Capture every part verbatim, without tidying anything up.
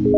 या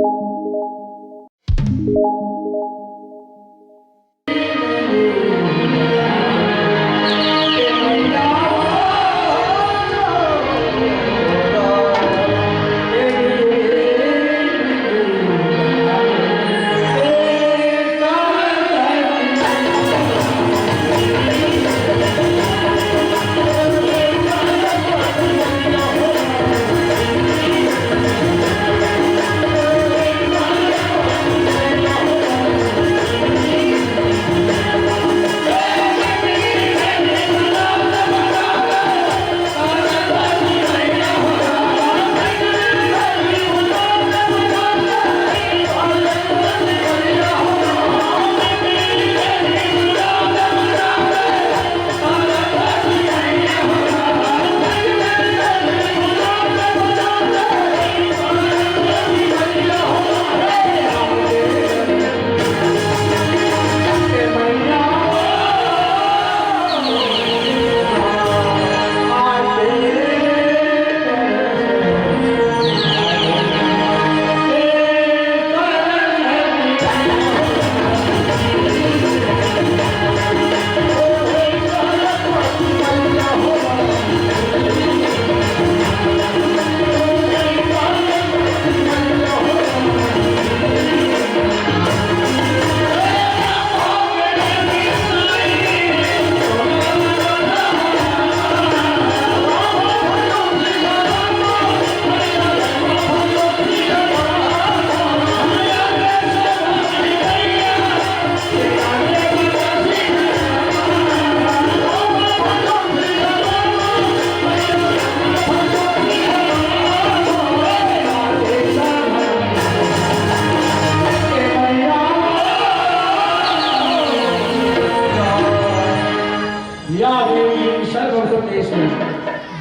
देवी सर्वभूतेषु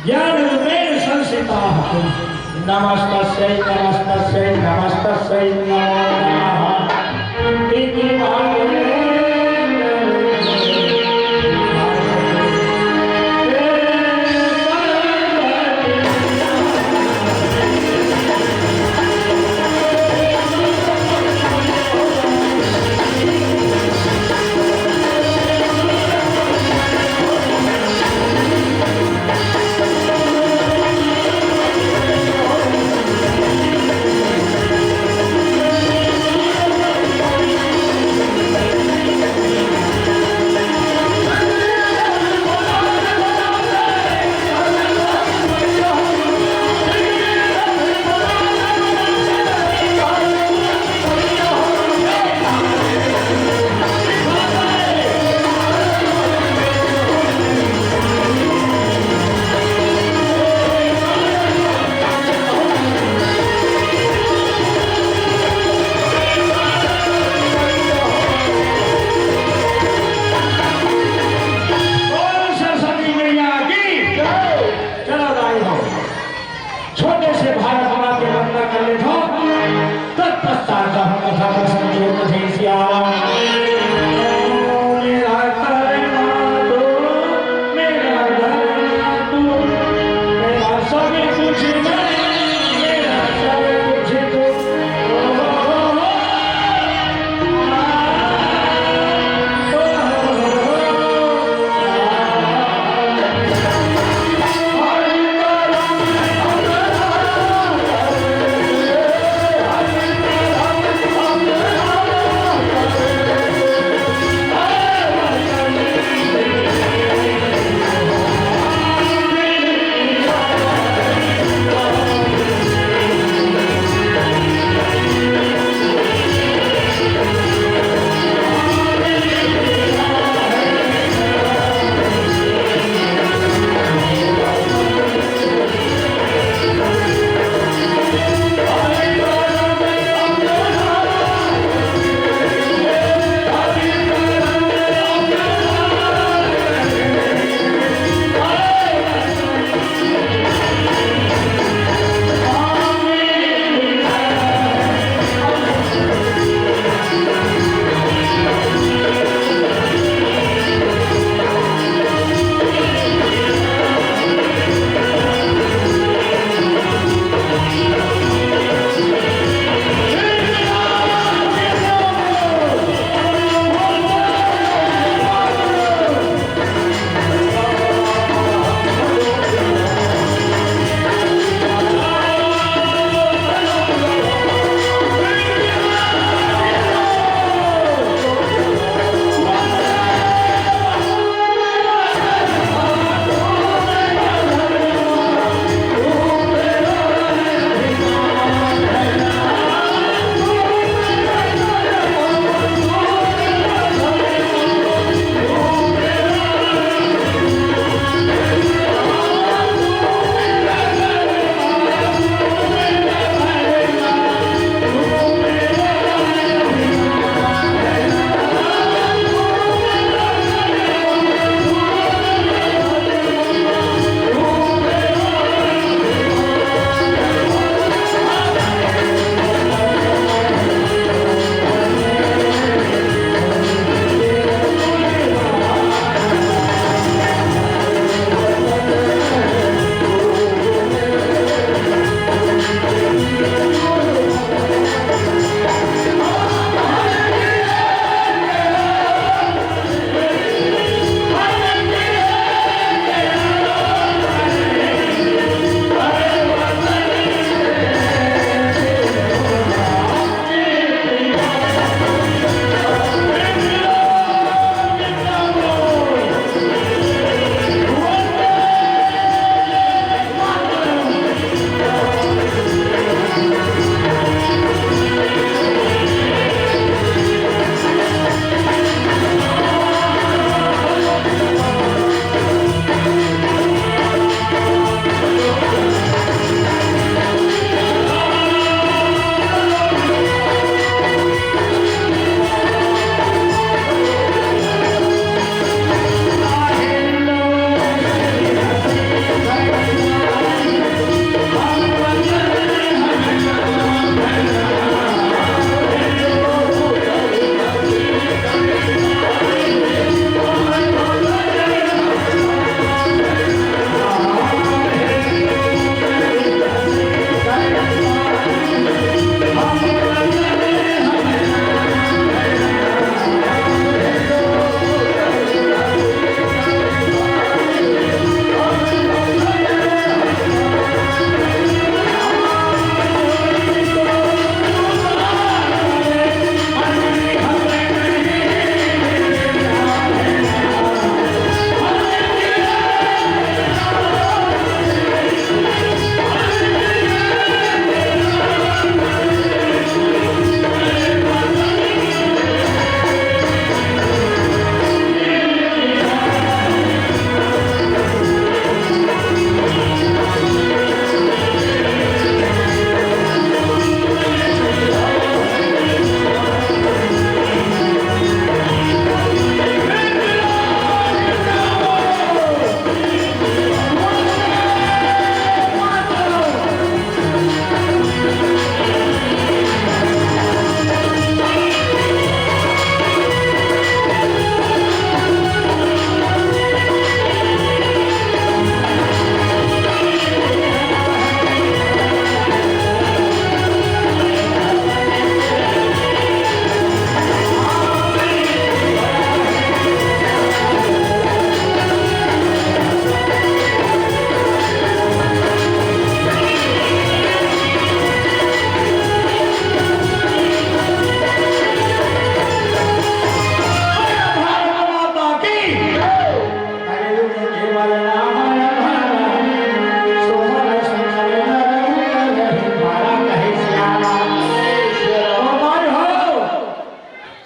ज्ञानरूपेण संस्थिता। नमस्तस्यै नमस्तस्यै नमस्तस्यै नमो नमः। इति भावे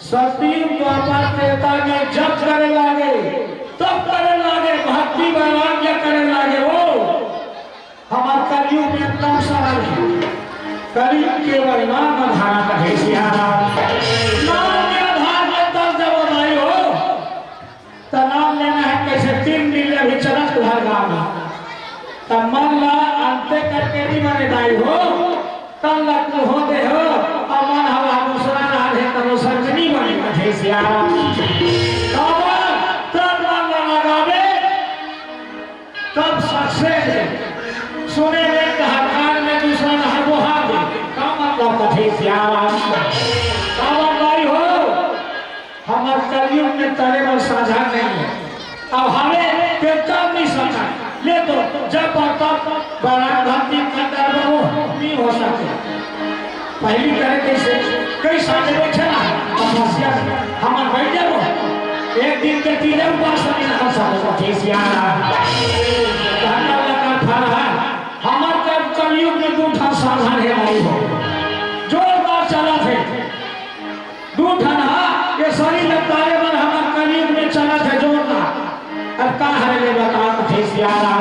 सतयुग द्वापर त्रेता में जप करे लागे, तप करे लागे, भक्ति वैराग्य करे लागे। ओ हमर कलयुग में एकदम सरल हे। कलयुग के वैराग्य धारा कहे सियारा। नाम के आधार में तब जब भाई हो, त नाम लेना हे कइसे? तीन दिन ले अभी चलत तुँहर गाँव में। त मन ला अंते करके नहीं बने दाई हो, तन ला कुहो दे हो, अउ मन हवा दूसरा ला दे, तब ओ सजनी बने कथे सियारा। तब तन मन ला लगावे, तब success हे। सुने में कहा कान में दूसरा ला हर बोहा दे, का मतलब कथे सियारा। तब दाई हो, हमर कलयुग में तरे बर साधन नहीं हे। अब हवे ते तब नहीं सकय। ले तो जब पर तब बरात भक्ति कंदर बनो नहीं हो सके। पहली करे कइसे? कई साथे बैठे ना, तपस्या में। हमर बैठ जाबो। एक दिन के तीजे उपास नहीं कर सकते, कथे सियारा। धन्ना लगा फरहा। हमर कल-, कलयुग में दू ठन साधन हे दाई हो। जोरदार चलत हे। दू ठन हा, ये सरीर ल तारे बर हमर कलयुग में चलत हे जोरदार। अब का हरे ले बता कथे सियारा।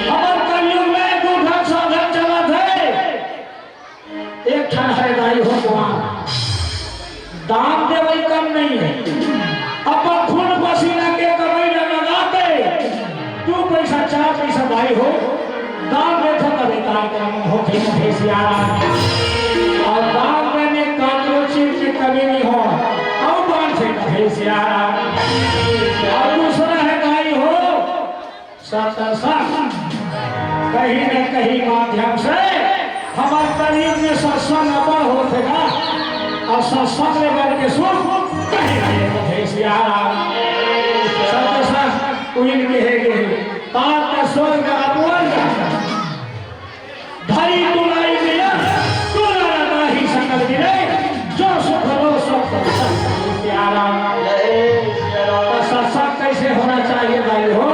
हमर कलयुग में दू ठन साधन चलत हे। एक ठन हरे दाई हो दान। दान देवई कम नहीं हे। अपन खून पसीना के कमई ल लगा के दू पैसा, चार पैसा दाई हो, दान देथो तभे कार्यक्रम होथे, कथे सियारा। अउ दान में काकरो चीज के कमी नहीं हो, अउ दान से कथे सियारा। अउ दूसरा हे दाई हो, सत्संग। कहीं न कहीं माध्यम से हमर कलयुग में सत्संग अब्बड़ होथे ना, अउ सत्संग ले बढ़ के सुख कहीं नहीं हे, कथे सियारा। सत्संग उहिन के हे गे, तार का स्वर्ग अब्बड़ जाता। धरी तुलाई मिलन, तुला रता ही सकल मिले, जो सुख लो सब दर्शन सियारा। तो सत्संग कैसे होना चाहिए दाई हो?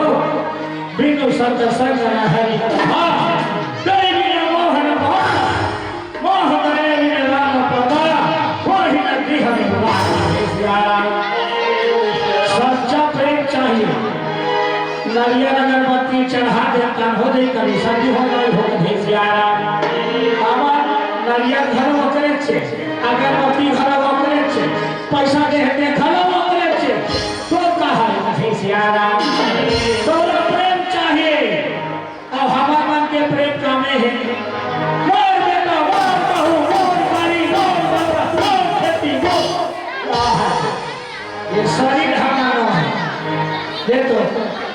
बिनु सत्संग न हरि कथा, दई बिनु मोह न पावा, मोह करे बिनु राम पदा, होहि न गृह में वास सियारा। सच्चा प्रेम चाहिए। नरियर अगरबत्ती चढ़ा दे, तब हो जाई कभी सती हो जाई हो कभी सियारा। बाबा, नरियर घलो ओकरे छे, अगरबत्ती घलो ओकरे छे, पैसा दे दे घलो ओकरे छे, तो कहा कभी सियारा। तोरा प्रेम चाहिए, अब हमार मन के प्रेम कामे हे। मोर बेटा, मोर बहू, मोर बाड़ी, मोर बंगला, मोर खेती, मोर आहा। ये सरीर हमारा हे। ये तो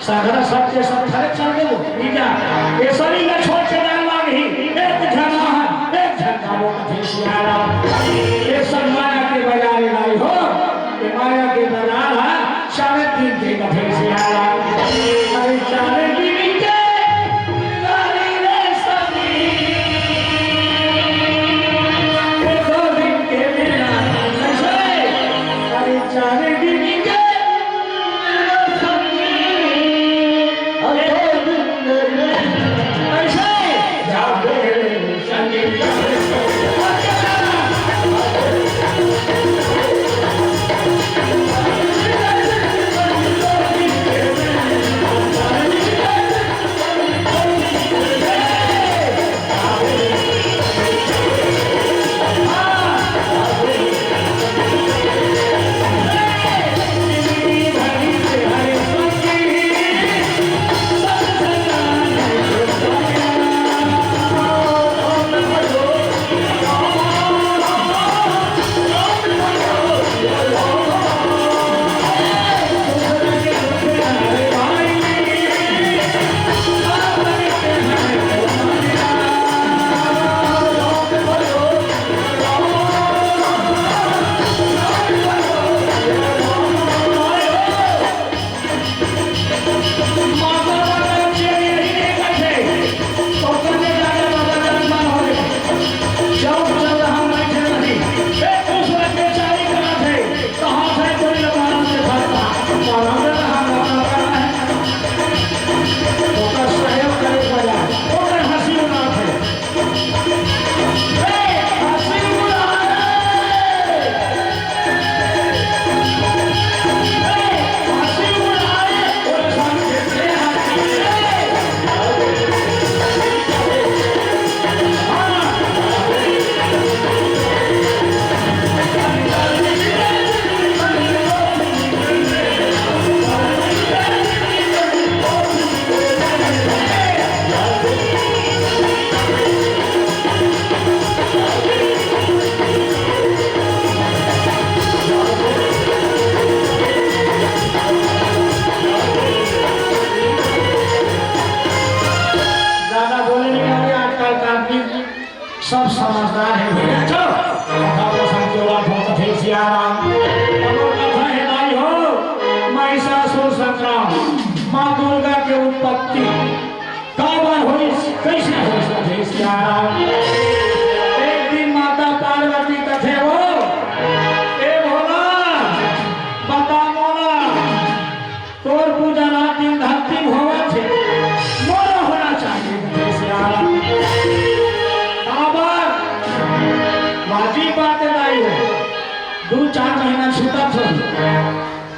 सगरा सत्य सब थरे चल देबो। ई जा, ये सरीर ला छोड़ के जान लाग ही। एक झन आहा, एक झन जाबो कथे सियारा। ये सब माया के बाजार लाई हो। ये माया के बाजार हा, चारे दिन के कथे सियारा। अरे चारे दिन के एक दिन माता पार्वती कथे हो, "ए भोला, बता मोला, तोर पूजा रात दिन धरती में होवत हे, मोरो होना चाहिए," कथे सियारा। काबर? बाजी बात नहीं हो, दू चार महीना छूटत हो,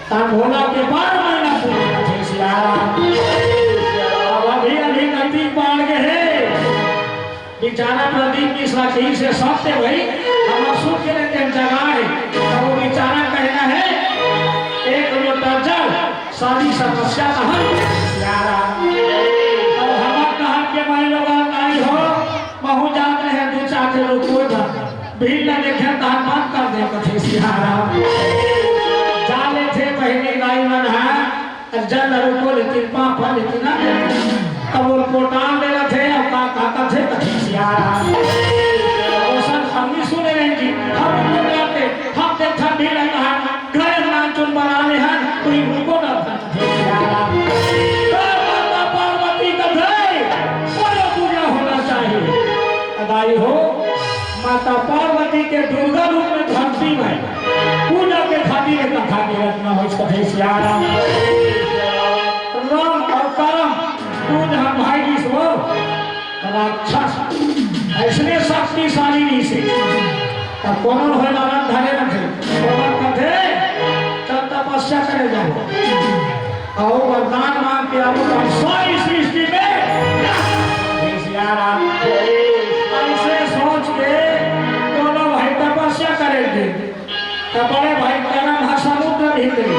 त भोला के बारह महीना पूजा कथे सियारा। अब अभी अभी नजदीक बाढ़ गए हे, बेचारा प्रदीप मिश्रा कही से सत्य भाई, हमर सुख के लेके जगह है, तो वो बेचारा कहना है, "एक लोटा जल, सारी समस्या कहाँ?" प्यारा। तो हमर कहन के माई लोग आई हो, महू जात रहे दू चार ठे रुको जा, भीड़ न देखे तहार बंद कर दे कथे सियारा। जा ले थे बहिनी दाई मन है, जल रुको लेकिन पापा लेकिन ना, तब वो पोटाल ले रहे थे, अब का, का, का थे कथे सियारा। वो सब हम भी सुने रहे जी, हम उनको डरते, हम देख ठंडी लग रहा, घर नाम चुन बना ले हैं, कोई रुको ना था कथे सियारा। तो माता पार्वती कथे, बड़ा पूजा होना चाहिए। अदाई हो, माता पार्वती के दुर्गा रूप में धरती में पूजा के खातिर एक कथा के रचना हो कथे सियारा। राम अवतारम, तू जहाँ भाई जी सो राक्षस, ऐसने शक्तिशाली नहीं से, तब कोनो होय नारायण धरे न थे, कोनो कथे, तब तपस्या करे जाओ। अउ वरदान मांग के आबो त सारी सृष्टि में हे सियाराम। ऐसे सोच के दोनों भाई तपस्या करेंगे। त बड़े भाई करम ह समुद्र भीतरी,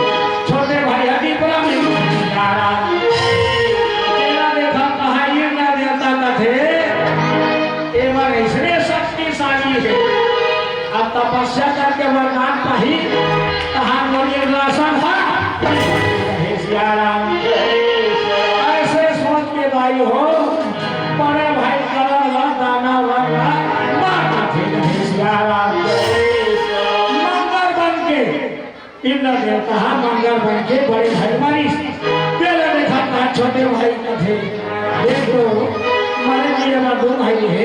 छोटे भाई ह दीपरा भीतरी। सियाराम। तेला देखा कहा ये ना देवता कथे, एमन ऐसने शक्तिशाली हे। अब तपस्या करके वरदान पाही, तहार मोर इंद्रासन ह। हे सियाराम। ऐसे सोच के दाई हो, बड़े भाई करम ला, दाना ला, ला, मार खाथे हे सियाराम। मंगर बन के इंद्र देवता ह मंगर बन के बड़े भाई मारिस। तेला देखा का छोटे भाई कथे, देख तो, मारे मेरे बर दो भाई हे,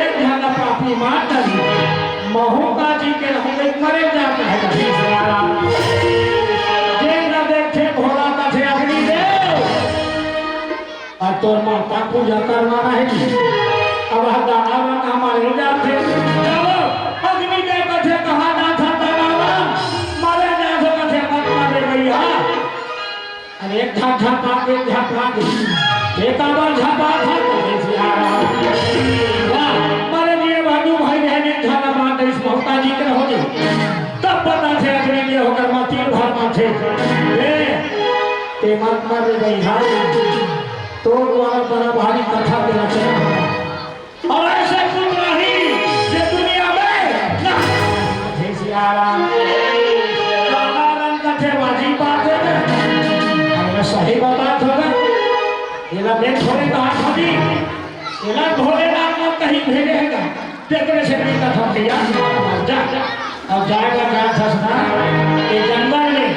एक झन पापी मार डाली। महू का जी के रहूं, एक मरे जाता है कथे सियाराम। जे न देखे भोला कथे अग्नि देव। अउ तोर माता पूजा करवाना हे जी। अब ह दाना वाना मारे जाथे। चलो, अग्नि देव कथे कहाँ जाथा दाना वाना? मारे जाथे कथे मत मारे भैया। अरे एक झन झपा दे, एक झन झपा दे। एक आवर झपा था कथे सियाराम। वाह, मारे लिए बाबू भाई बहन एक झन मार दे, इस ममता जी के हो जी। तब पता थे अग्नि देव होकर माती भर माथे। ए, ते मत मर रे भैया, तोर द्वारा बड़ा भारी कथा के रचना होगा। अउ ऐसे पुत्र नहीं ये दुनिया में ना। हे सियाराम। रामायण कथे बाजी बात है। हमने सही बात होगा। एला मैं थोड़े कहा था जी। एला भोलेनाथ ने कहीं भेजे है का? तेकरे से भी कथा भैया, जा, जा। अब जाएगा, जा, धसना, ये जंगल में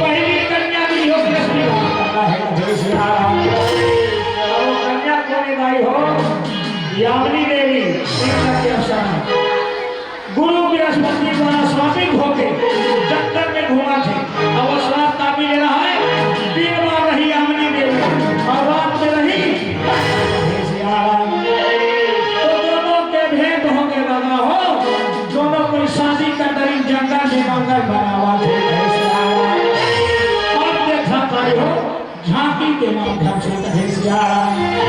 पहली कन्या भी हो, कृष्ण विवाह करना है, जय श्री राम। अब वो कन्या कौन है भाई हो? यामिनी देवी, एक कन्या अप्सरा। गुरु बृहस्पति द्वारा श्रापित होके जंगल में घूमा थे। अब वो श्राप का भी ले रहा है, दिन में रही यामिनी देवी और रात में रही। तो दोनों के भेंट हो गए दादा हो, दोनों कोई शादी का तरीन जंगल में मंगल बनावा थे। अब देखा भाई हो, झांकी के माध्यम से कहे सियाराम।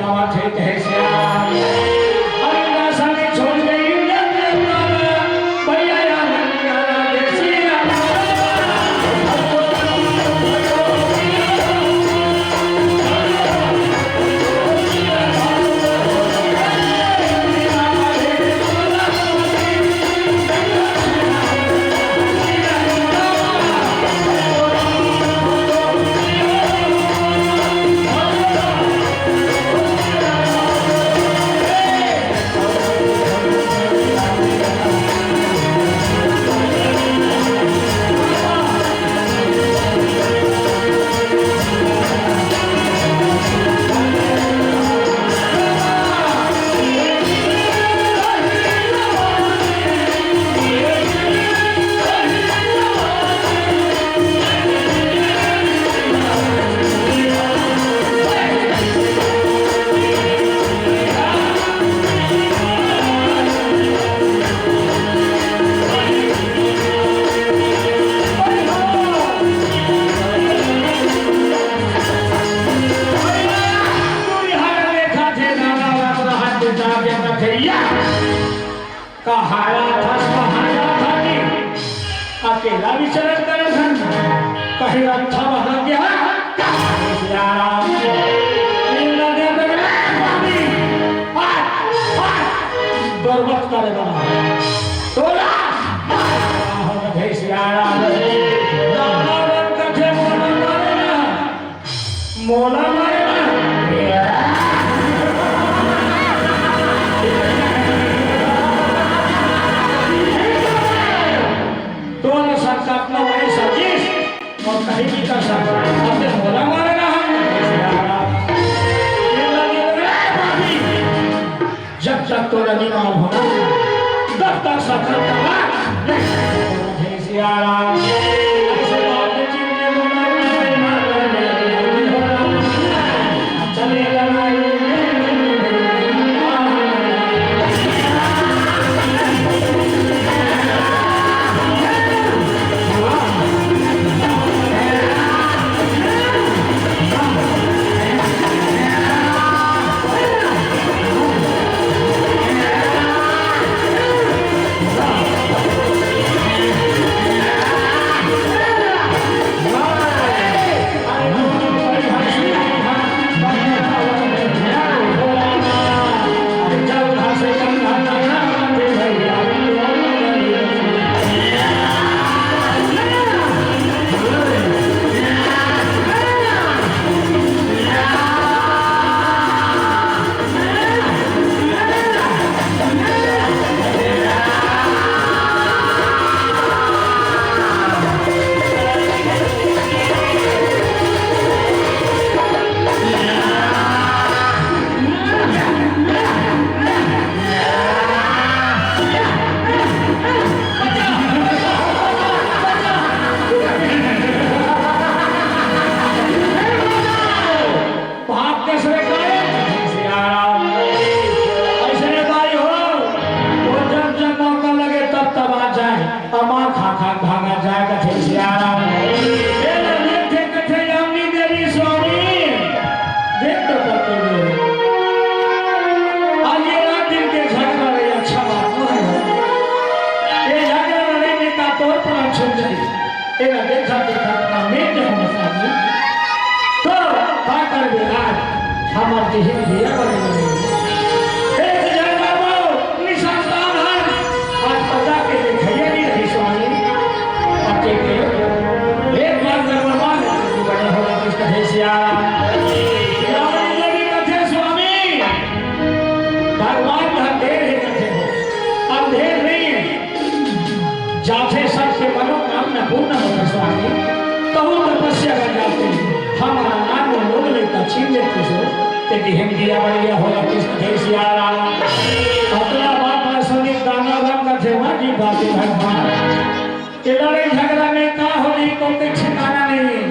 बात हे, कहे श्याम। अरे दासा ने छोड़ के इंद्र देवता, भैया यार, यार, देसी यार। कहाया था, कहाया था कि अकेला विचरण करत हन, कहीं रक्षा वहां के हाथ। सियाराम। दरबत करे बना। तोला। आहो, हे सियाराम। दाना रंग कथे मोला मारे ना। मोला मारे ना। तोला संकल्प ना वही सतीश। अउ कहीं भी कर सकता। अब ते मोला मारे ना हम। जब तक तोला नहीं मालूम होना, तब तक सफर का नहीं। सियाराम। ऐसे बात चिन्ह को मालूम नहीं, मालूम नहीं। चले लड़ाई। भाग के सरे काहे? सियाराम। ऐसे नहीं भाई हो, वो जब जब मौका लगे तब तब आ जाए, अमा खा खा भागा जाए कथे सियाराम। ये ना देखे कथे यामिनी देवी स्वामी, देख तो पत्ते में। आज ये रात दिन के झगड़ा रही, अच्छा बात नहीं है। ये झगड़ा लड़ाई में का तौर पर हम छूट जाए। एला देखत देखत का मेघ के हम सामने। तो का करबे आज हमर जिहिन दिया बने बने। एक जय बाबू निशान हर आज पता के देखैया नहीं रही स्वामी। पते के एक बार नंबर वन बने होला कृष्ण हे सियाराम। राम देवी कथे स्वामी भगवान का देर है कथे हो, अंधेर नहीं है। जाथे सबके मनोकामना पूर्ण होथे स्वामी। कहूँ तपस्या कर जाते, हमारा नाम वो लोग लेता छीन लेते सो, ते दिहन दिया बढ़िया होला कृष्ण हे सियाराम। अपना बाप ला सुनी दाना राम का देवा जी बातें भगवान। ये लड़ाई झगड़ा में का होली को के ठिकाना नहीं।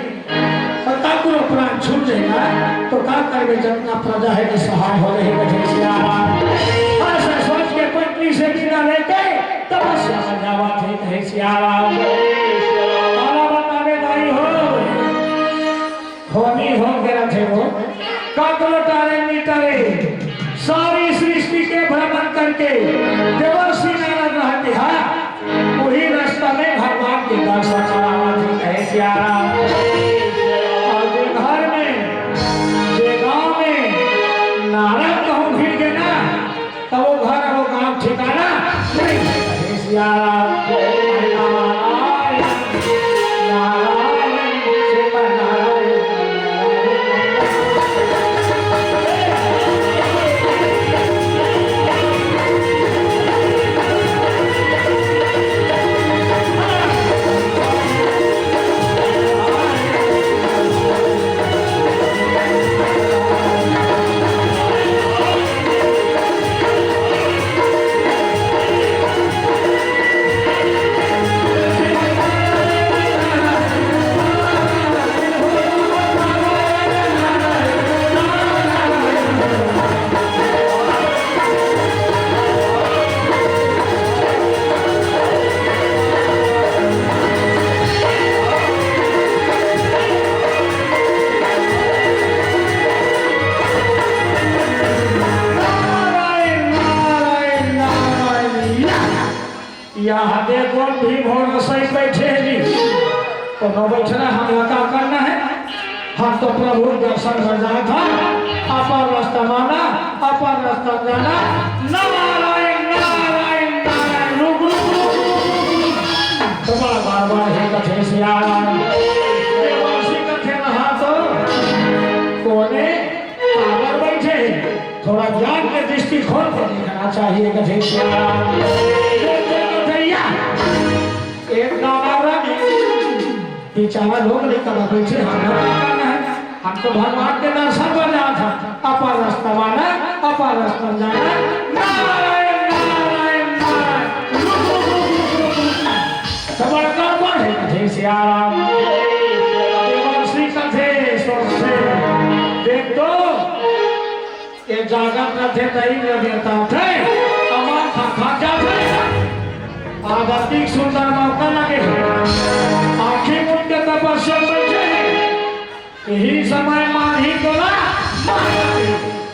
और का करो प्राण छूट जाएगा, तो का करबे जतना प्रजा है कि सहाय हो रही बचे सियाराम। ऐसा सोच के पत्नी से बिना रहते तपस्या में जावा थे कहे सियाराम। तारा बतावे दाई हो, होनी हो के रखे हो, का करो तारे करे, सारी सृष्टि के भ्रमण करके देवर्षि नारद रहते हैं, वही रास्ता में भगवान के दर्शन करावत हे, कहे सियाराम। और जे घर में, जे गांव में नारद कहूँ भिड़ गे ना, तब वो घर, वो गांव ठिकाना नहीं। कहे सियाराम। नारायण, नारायण, श्रीमन नारायण। नारायण, नारायण, नारायण। यहाँ देखो, भीम हो रसोई बैठे हैं जी। कोनो बैठना, हमला का करना है? हम तो प्रभु दर्शन बर जात हन। अपन रास्ता माना, अपन रास्ता जाना। नारायण, नारायण, नारायण। रुक, रुक, रुक, रुक, रुक, रुक। तो बड़ा बार बार हे कथे सियाराम। देवर्षि कथे रहा तो कोने काबर बैठे हे? थोड़ा ज्ञान के दृष्टि खोल के देखना चाहिए, कथे सियाराम। ये तो कथैया, एक नारा रानी, बेचारा लोग नहीं कला बैठे, हम लोग का करना है? हम तो भगवान के दर्शन पर जात हन। अपन रास्ता माना, अपन रास्ता जाना। नारायण, नारायण, नारायण। रुक, रुक, रुक। तो बड़का कौन है? कथे सियाराम। देवर्षि कथे, सोच से देख तो, ये जागत रथे, तई न देता थे, अमर था, था क्या थे? आध्यात्मिक सुंदर मौका लगे। आंखें मूंद के तपस्या बैठे। यही समय मारही तोला, मार दे।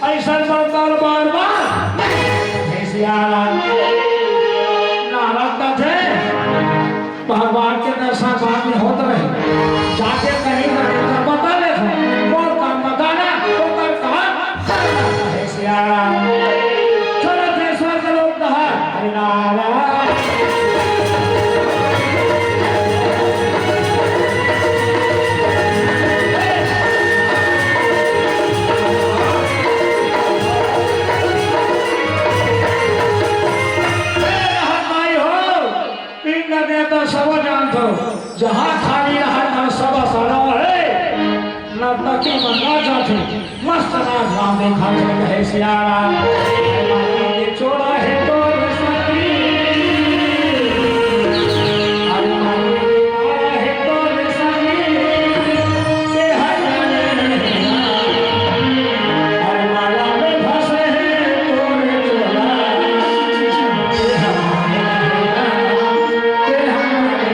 ऐसा मौका बार बार नहीं। हे सियाराम। नारद कथे, भगवान के दर्शन बाद में होत रहे। जाके कहीं ना कहीं बता ले, मोर काम बताना, ओकर काम करना। हे सियाराम। चलो, जय स्वर्ग लोक कहा। हरि नारायण। ए, रहत भाई हो, पिंड देता सब जानत हो, जहाँ खाली रहत ना सब सड़ो है, नर्तकी मन ना जाथे। मस्त नाच गान देखा थे, कहे सियाराम। चोला है तो सखी, अरे मारे है तो सखी, ये हरियाणा, अरे माला में फंसे हैं तोरे चोला, ये हमारे, ये हमारे, ये हमारे।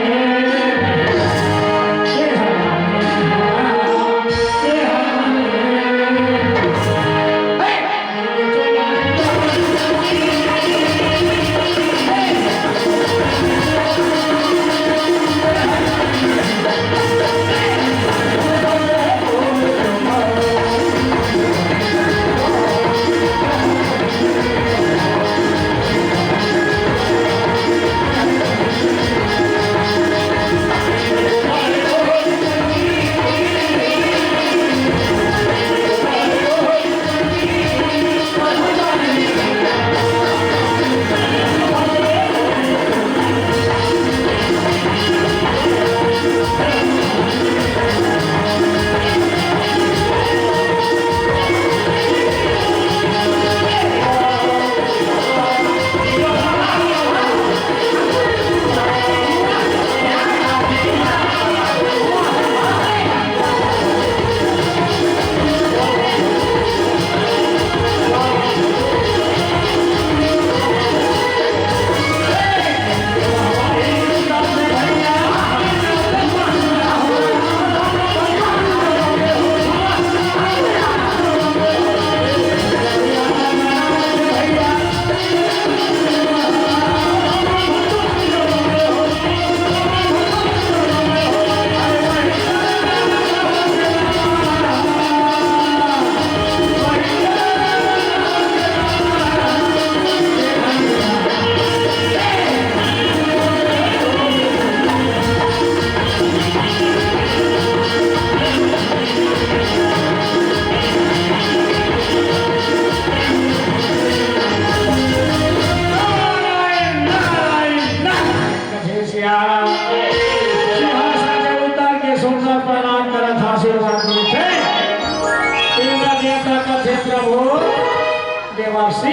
देवर्षि,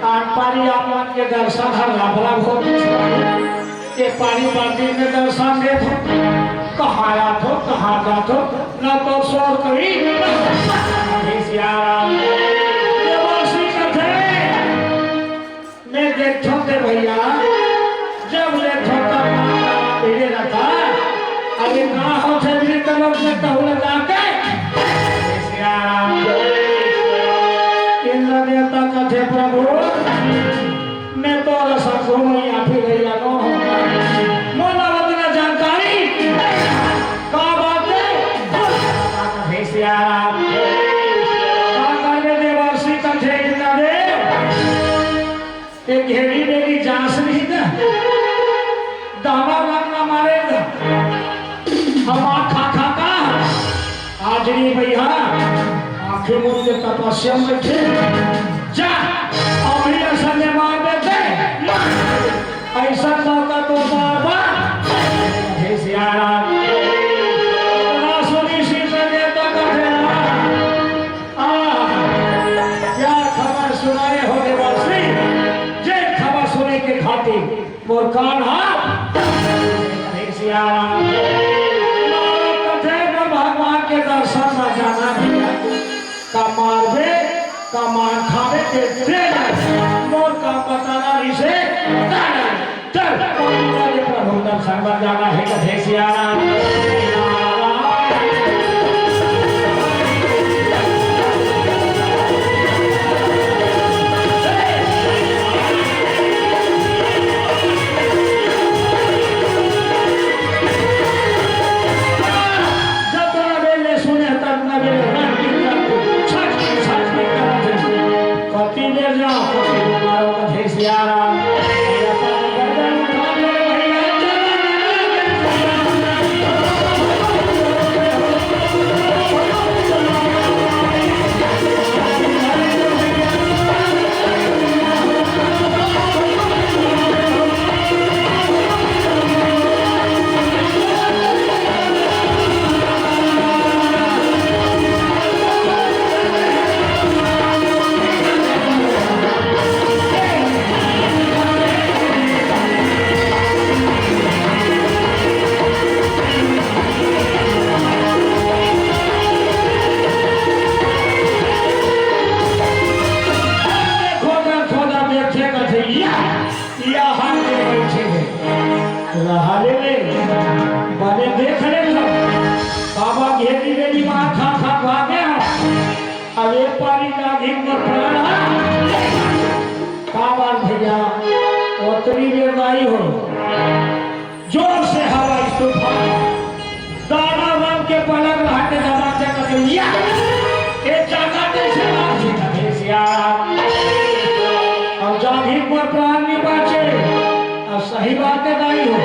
आन पारी आप मन के दर्शन ह लाभ लाभ हो। ये पारी बाल्टी में दर्शन देत हो, कहाँ आत हो, कहाँ जात हो, ना तो सोर करी, ना सियाराम। देवर्षि कथे, मैं देखथों ते भैया, जब ले छोटा माता पीढ़े रहता, अभी कहाँ होथे वृद्ध लोग में कहूँ ले जाके? सियाराम। इंद्र देवता कथे, प्रभु, मैं तो रसम घूमैया फिरैया नो हूँ। मोला उतना जानकारी का बात है? सियाराम। का करबे देवर्षि कथे इंद्र देव? ते घेरी मेरी जांच नहीं ना, दाना वाना मारे ना, हमार खा खा का आज नहीं भैया, आंखें मूंद के तपस्या में थे। जा, अभी ऐसा में मार देते, ऐसा मौका तो बार बार। हे सियाराम, ना सुनी सी देता कथे। आह, क्या खबर सुनाए हो देवर्षि, जे खबर सुने के खातिर मोर कान हा। हे सियाराम, कथे न भगवान के दर्शन न जाना भैया, का मारबे, का मार खाबे, के दे मोर का बताना रिसे। चल, प्रभु दर्शन बर जाना हे, कथे सियाराम। जतना बेर ले सुने, ततना बेर ले छट, छट करत हे। कति बेर जाओ, कति बेर मारो, कथे सियाराम। खोदा खोदा देखे कथे, या, या हाथ में बैठे हैं। रहा ले ले, बने देख ले सब। बाबा घेरी ले दिमाग खा खा भागे हैं। अब ये पारी का भी मत पड़ा। का बात भैया, उतरी बेर दाई हो, जोर से हवा इस तूफान, दाना बन के पलक रहा के दबा के कबैया, ये जागा कैसे बात है, कबे सियाराम। और जागीर पर प्राण नहीं बाचे, और सही बात है दाई हो।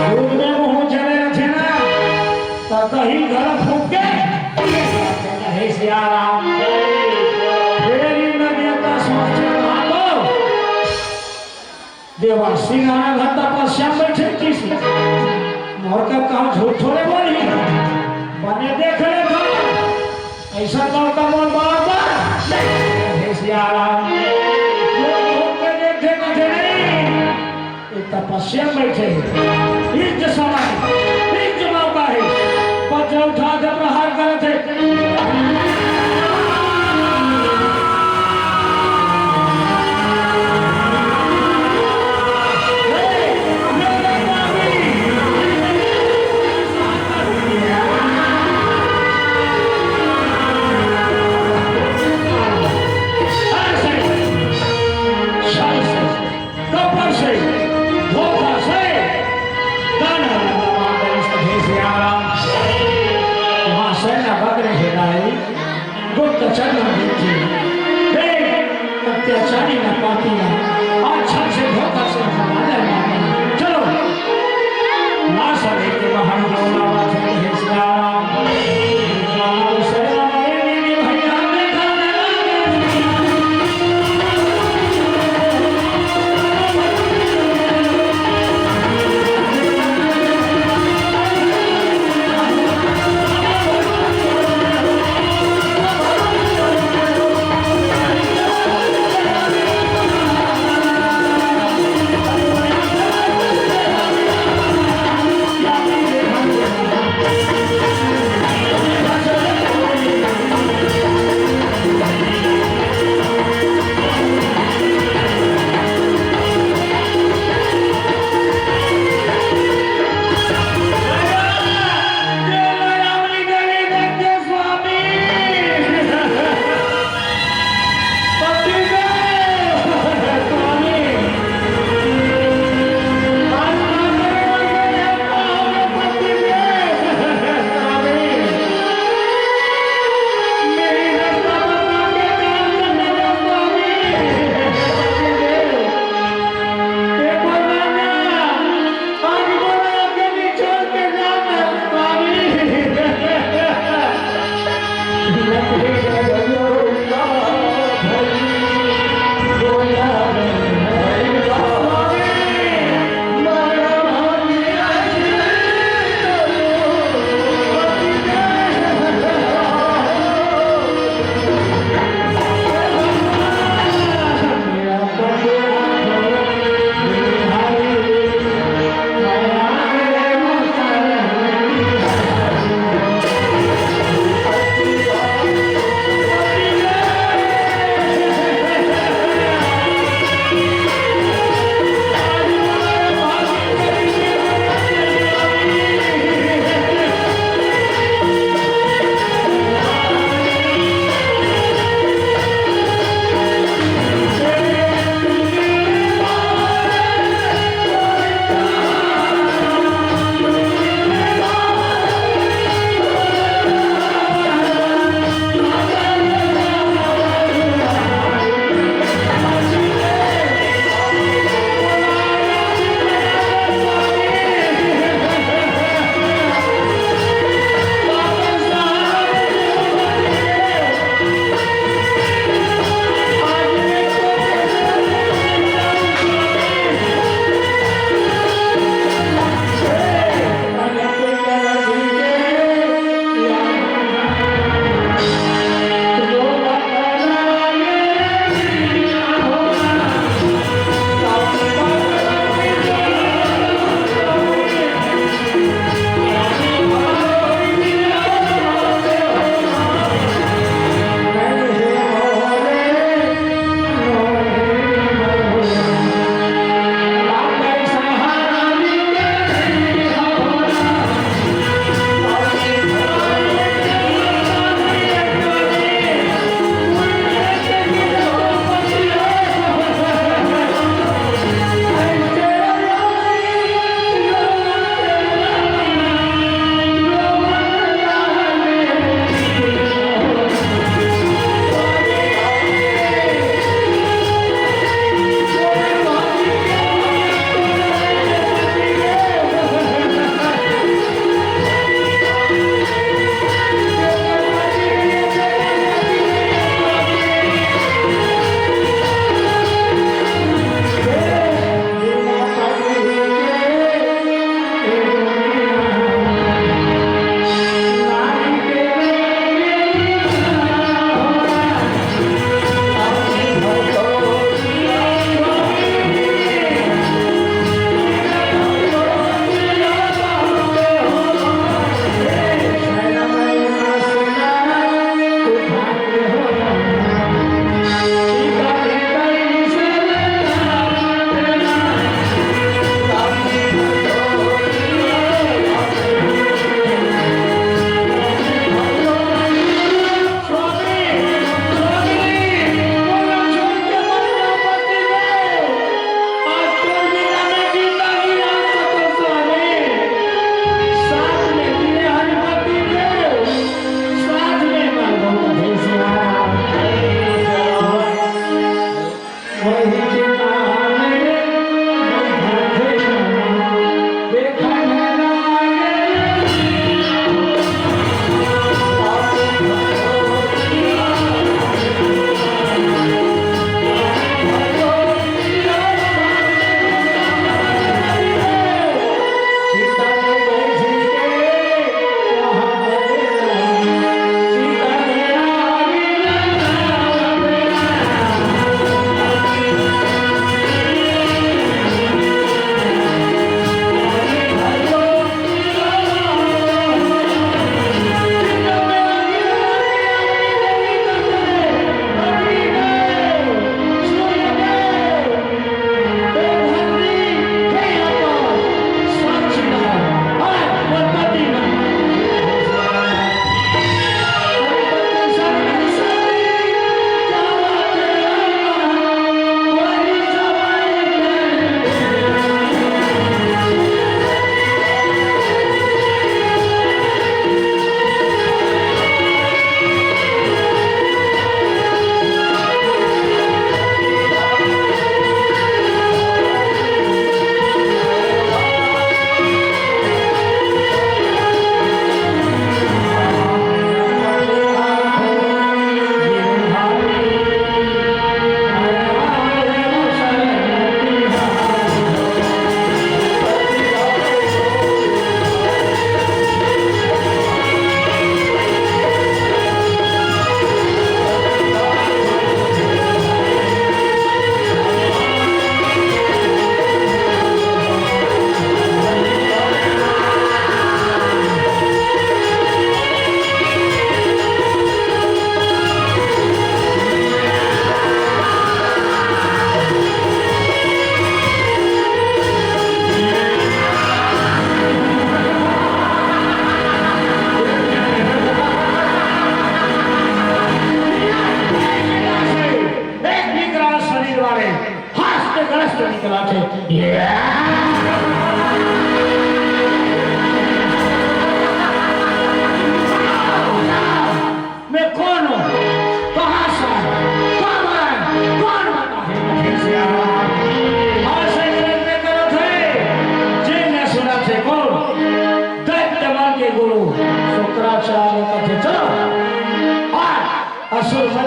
दूध में मुंह चले रखे ना, तो दही घर फूक के, कबे सियाराम। फेरी न देता सोच रहा तो, देवर्षि नारायण ह तपस्या में बैठे किस मोर का कहा झूठ थोड़े बोली, बने देख ले था, ऐसा मौका मोर बार बार। हे सियाराम, लोग घूम के देखे कथे नहीं, ये तपस्या में बैठे हैं। इस समय, इस मौका है, वज्र उठा के प्रहार करत है। कपट से, धोखा से, दाना वाला मार दे इसका भेष यारा। वहाँ से न बगरे हेराई, गुप्त चंद्र देखी। देख, अत्याचारी न पापिया, और छल से धोखा से हमारा मार। चलो, लाश लेके बाहर बोला, बात है भेष यारा।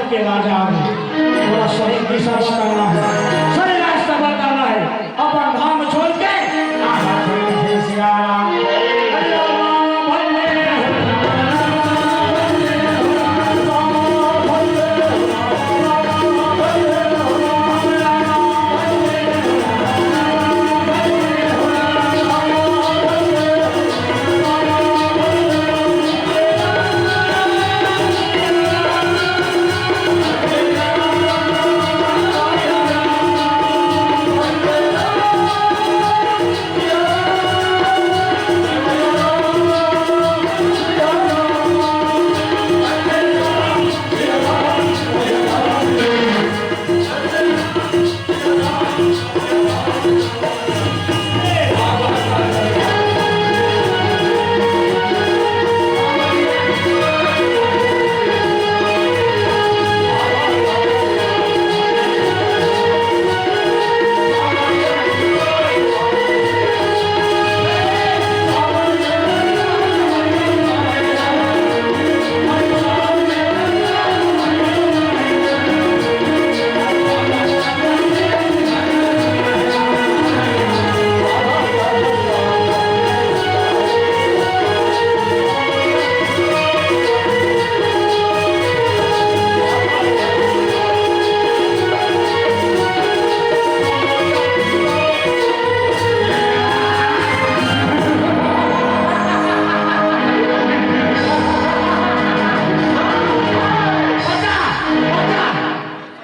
के राजा आगे। थोड़ा सही दिशा बताना है, सही रास्ता बताना है। अपन धाम छोड़ के आ जाते हैं सियाराम।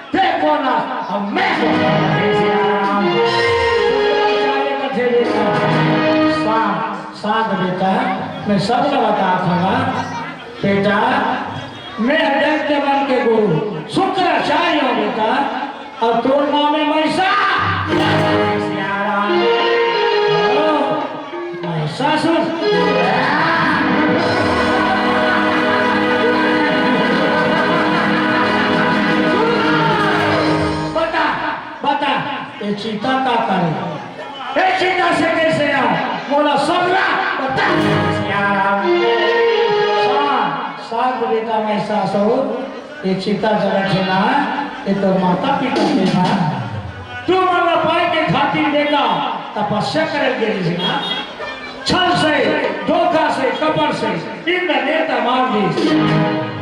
देखो ना, अब मैं हूँ। शांत, शांत बेटा, मैं सब ला बता दूंगा। बेटा, मैं अजंत मन के गुरु शुक्राचार्य हूँ बेटा, अउ तोर नाम हे महिषा-, महिषासुर। बता, बता, ये चिता का करे? ए चिता से कइसे आव? मोला सब ला बता। शांत, शांत बेटा महिषासुर, ए चिता जलत हे ना, ए तोर माता पिता के ना। तुमन ला पाए के खातिर बेटा तपस्या करे गे रिहिस ना। छल से, धोखा से, कपट से, इंद्र देवता मार दिस।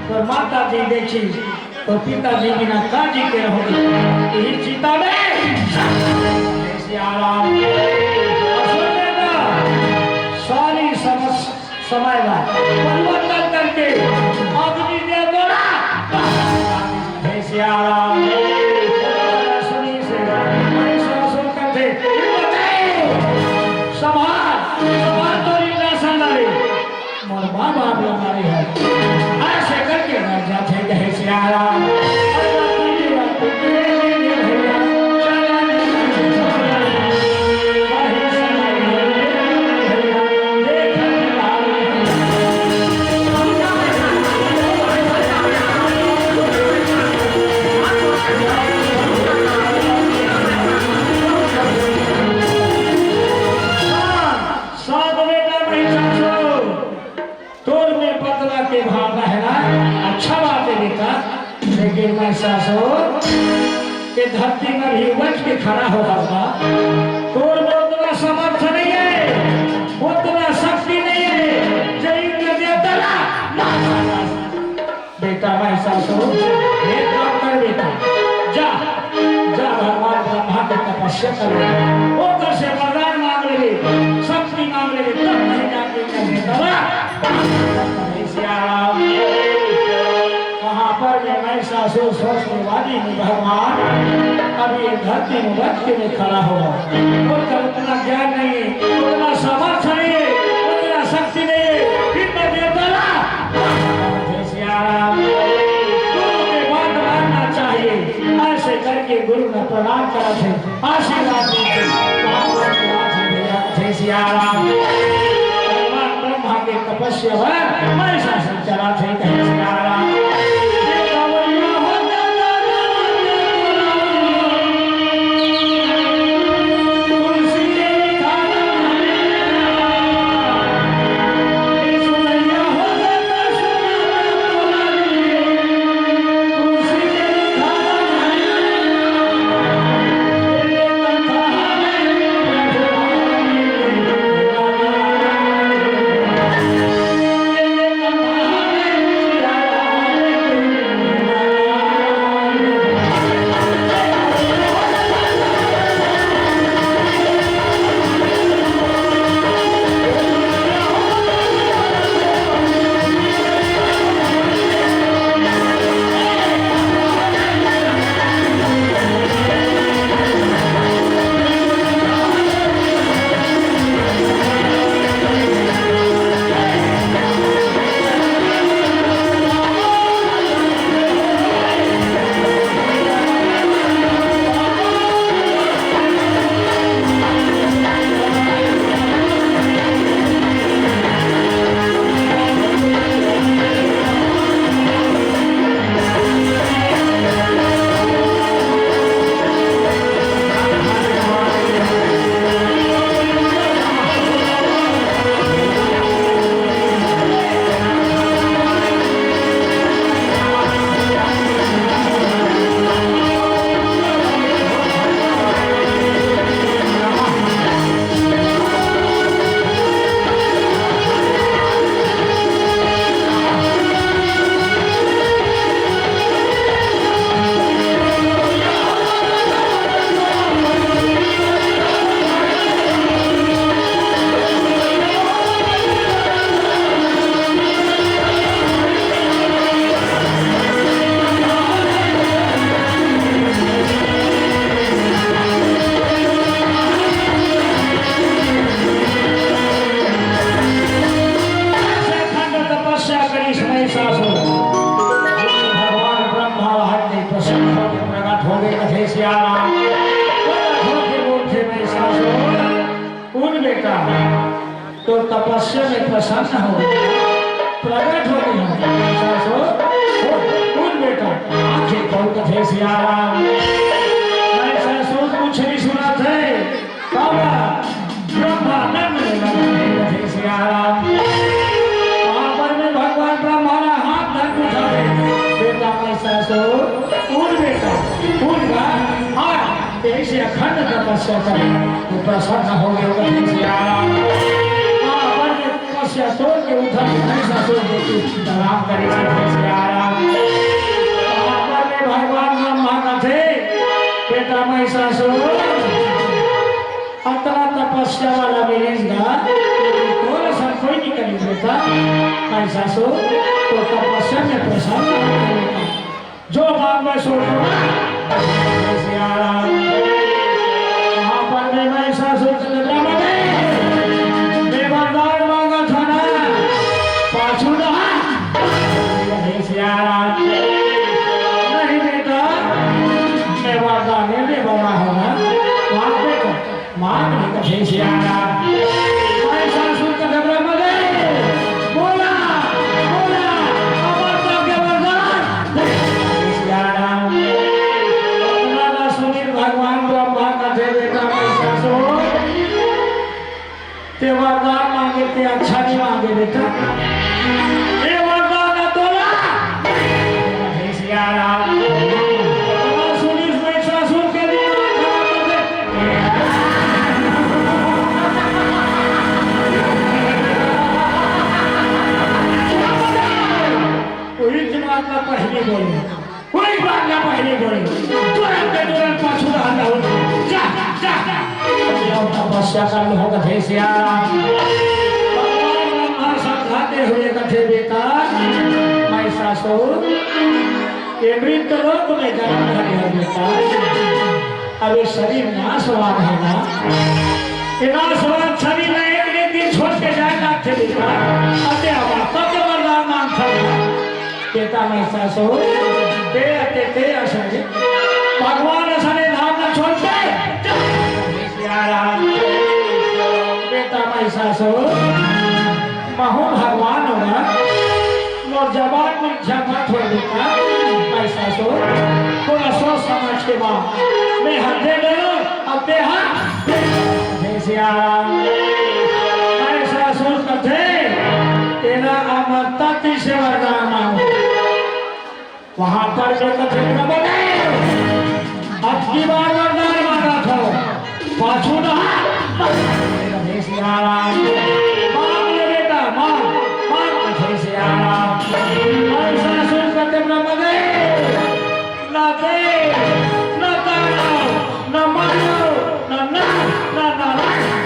तोर माता जी देखिस, तोर पिता जी बिना का जी के रहोगे? इही चिता में। जय सिया राम। सुन लेना, सारी समस-, समय ला परिवर्तन करके अग्नि देवता ला जय सिया राम। सुनी से, सुन करते, संभाल, संभाल तो इंद्रासन ला रे। मोर माँ बाप ला मारे हे। अइसे करके मर जाथे, कहे सिया राम। सात बेटा महिषासुर, तोर में बदला के भावना हे ना, अच्छा बात हे बेटा, लेकिन महिषासुर, ये धरती में भी उठ के खड़ा हो बाबा, तोर में उतना समर्थ नहीं हे, उतना शक्ति नहीं हे, जो इंद्र देवता ला मार सके। बेटा महिषासुर, एक काम कर बेटा, जा, जा भगवान ब्रह्मा के तपस्या कर ले। ओकर से वरदान मांग ले, शक्ति मांग ले, तब कहीं जाके इंद्र देवता ला। सिया राम। वहाँ पर में महिषासुर सोचने वाली में भगवान, अभी ये धरती में बच के मैं खड़ा हुआ। ओकर उतना ज्ञान नहीं हे, उतना समर्थ नहीं हे, उतना शक्ति नहीं हे, फिर मैं देवता ला। सिया राम, गुरु के बात मानना चाहिए। अइसे करके गुरु ला प्रणाम करत हे, आशीर्वाद देथे। जय सिया राम। भगवान ब्रह्मा के तपस्या बर महिषासुर चलत हे, कहे सिया राम। प्रसन्न होके प्रकट हो गए, कथे सिया राम। प्रकट होके बोलथे, "महिषासुर, उठ बेटा, तोर तपस्या में प्रसन्न हो गए, प्रकट हो गए हम, महिषासुर, उठ, उठ बेटा, आंखें खोल," कथे सिया राम। महिषासुर कुछ नहीं सुनत हे, बाबा, ब्रह्मानंद में लगे थे सिया राम। वहां पर में भगवान ब्रह्मा ने हाथ धर उठा दे, "बेटा महिषासुर, उठ बेटा, उठ गा, आ, तेरे से अखंड तपस्या करे, तो प्रसन्न हो गए," कथे सिया राम। वहां पर में तपस्या तोड़ के उठा के महिषासुर को तू प्रणाम करे, कथे सिया राम। वहां पर में भगवान ब्रह्मा कथे, "बेटा महिषासुर, अतना तपस्या वाला मिलिस गा, लेकिन तोर असन कोई नहीं करी बेटा। महिषासुर, तो तपस्या में प्रसन्न हो गए बेटा। जो मांगबे सो दूंगा।" सिया राम। वहां पर में महिषासुर के जगह में, "मैं वरदान मांगत हंव ना, पाछू ना।" सिया राम। "नहीं बेटा, मैं वरदान नहीं देवत हंव ना, मांग बेटा।" मांग ले कथे सिया राम। महिषासुर का घबरा मत गए। बोला, बोला, अमरता के वरदान। सिया राम। अतना सुनिस भगवान ब्रह्मा कथे, "बेटा महिषासुर, ते वरदान मांगे, ते अच्छा नहीं मांगे बेटा। ये वरदान न तोला।" सिया राम। अतना सुनिस महिषासुर के दिमाग खराब कर दे। वही दिमाग का पहली बोली। कोई बात ना, पहले बोले, तुरंत के तुरंत पाछू रहना हो। जा, जा, जा। अब तपस्या कर लो, कथे सिया राम। भगवान ब्रह्मा समझाते हुए कथे, "बेटा, महिषासुर, ये मृत्यु लोक में जन्म धरे है बेटा। अब ये शरीर नाशवान है ना। ये नाशवान शरीर में एक, एक दिन छोड़ के जाए ना थे बेटा। अतः हम आपका वरदान मांगता है।" बेटा महिषासुर, ते अते ते असन, भगवान असन धाम न छोड़ के। सिया राम। बेटा महिषासुर, महूं भगवान हों ना, मोर जबान में झगड़ा छोड़ बेटा। महिषासुर, थोड़ा सोच समझ के बात। मैं हद दे गयो, अब ते हद। सिया राम। महिषासुर कथे, तेरा अमरता तीसरे वरदान मांगो। वहां पर जो कथे, "प्रभु ने अब की बार वरदान मांगा था, पाछू ना।" सिया राम, मांग ले बेटा, मांग, मांग, सिया राम। महिषासुर कथे, "प्रभु ने ना दे, ना दानव, ना मानव, ना नर, ना नारायण।"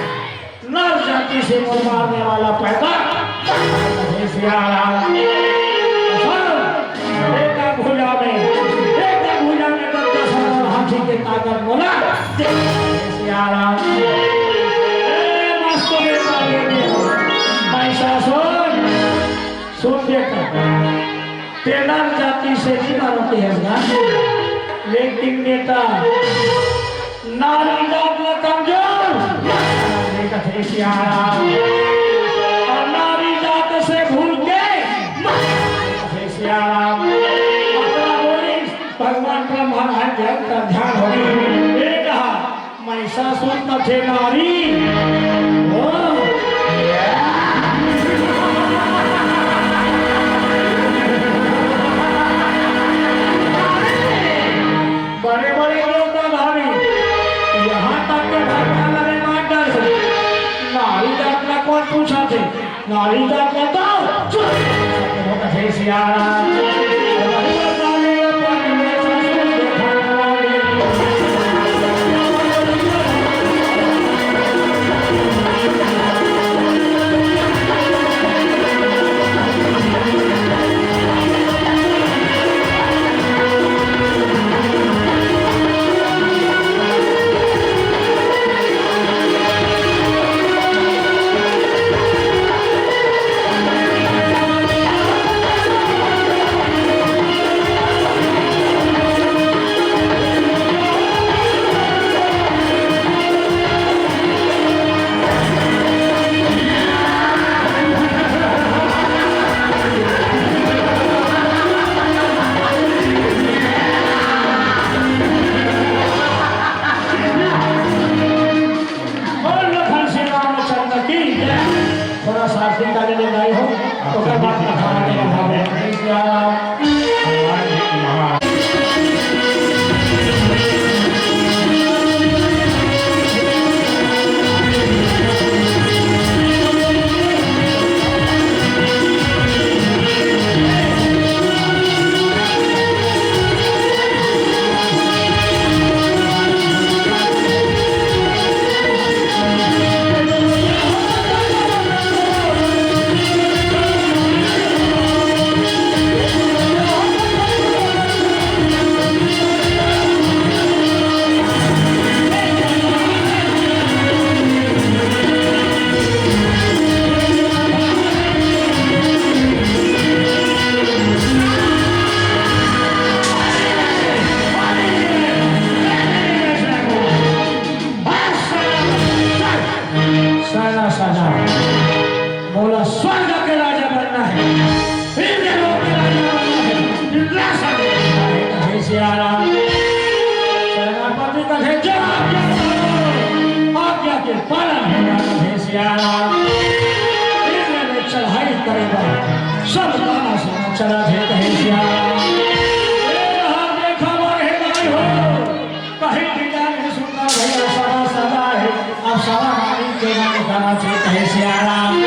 नर जाति से मोर मारने वाला पैदा। हे सिया राम। एक भुजा में, एक भुजा में दस दस हजार हाथी के ताकत बोला। हे सिया राम। ए, मस्त बेटा, ये देखो। महिषासुर, सुन बेटा। ते नर जाति से नहीं मानते हैं ना, लेकिन बेटा, नारी जात ला कमजोर, ये कथे सिया राम। और नारी जात से भूल के, ये कथे सिया राम। अतना बोली, भगवान ब्रह्मा महाराज के अंतर ध्यान हो गए। ये कहा, महिषासुर कथे नारी। ओ। बड़े बड़े लोग का भारी। यहाँ तक के भगवान ने मार डाल। नारी जात ला कौन पूछा थे? नारी का कहता हूँ, चुप। हे सिया राम। सियाराम। सेनापति कथे, "जय आज्ञा हो, आज्ञा के पालन होना कथे सियाराम।" इंद्र ने चढ़ाई करे बर सब गाना सुना चला थे कहे सियाराम। ए रहा देखा मारे नाई हो, कहीं भी जाने सुनना भैया सदा सदा है। अब सवा मारी के नाम गाना थे कहे सियाराम।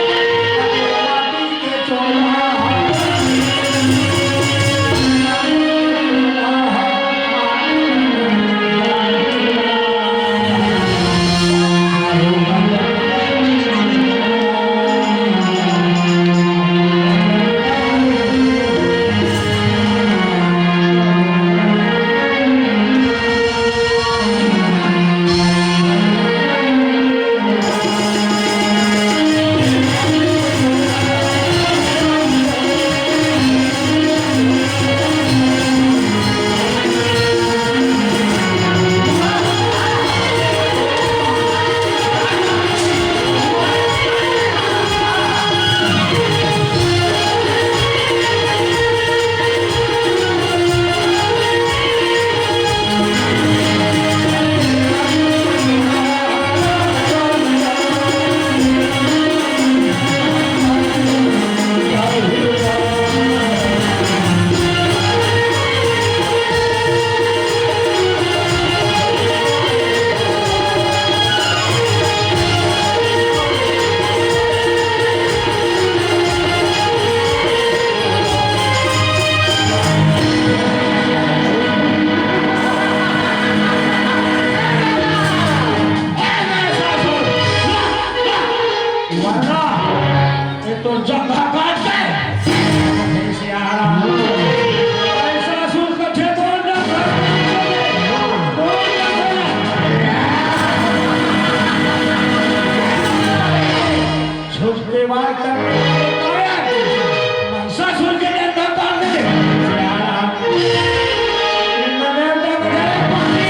वरना ये तो जंघा काट दे। ऐसा सुन के बोल रहा था। छुप के बात कर। ससुर के डंडा पाड़ दे। इंद्र देवता के डरे पानी।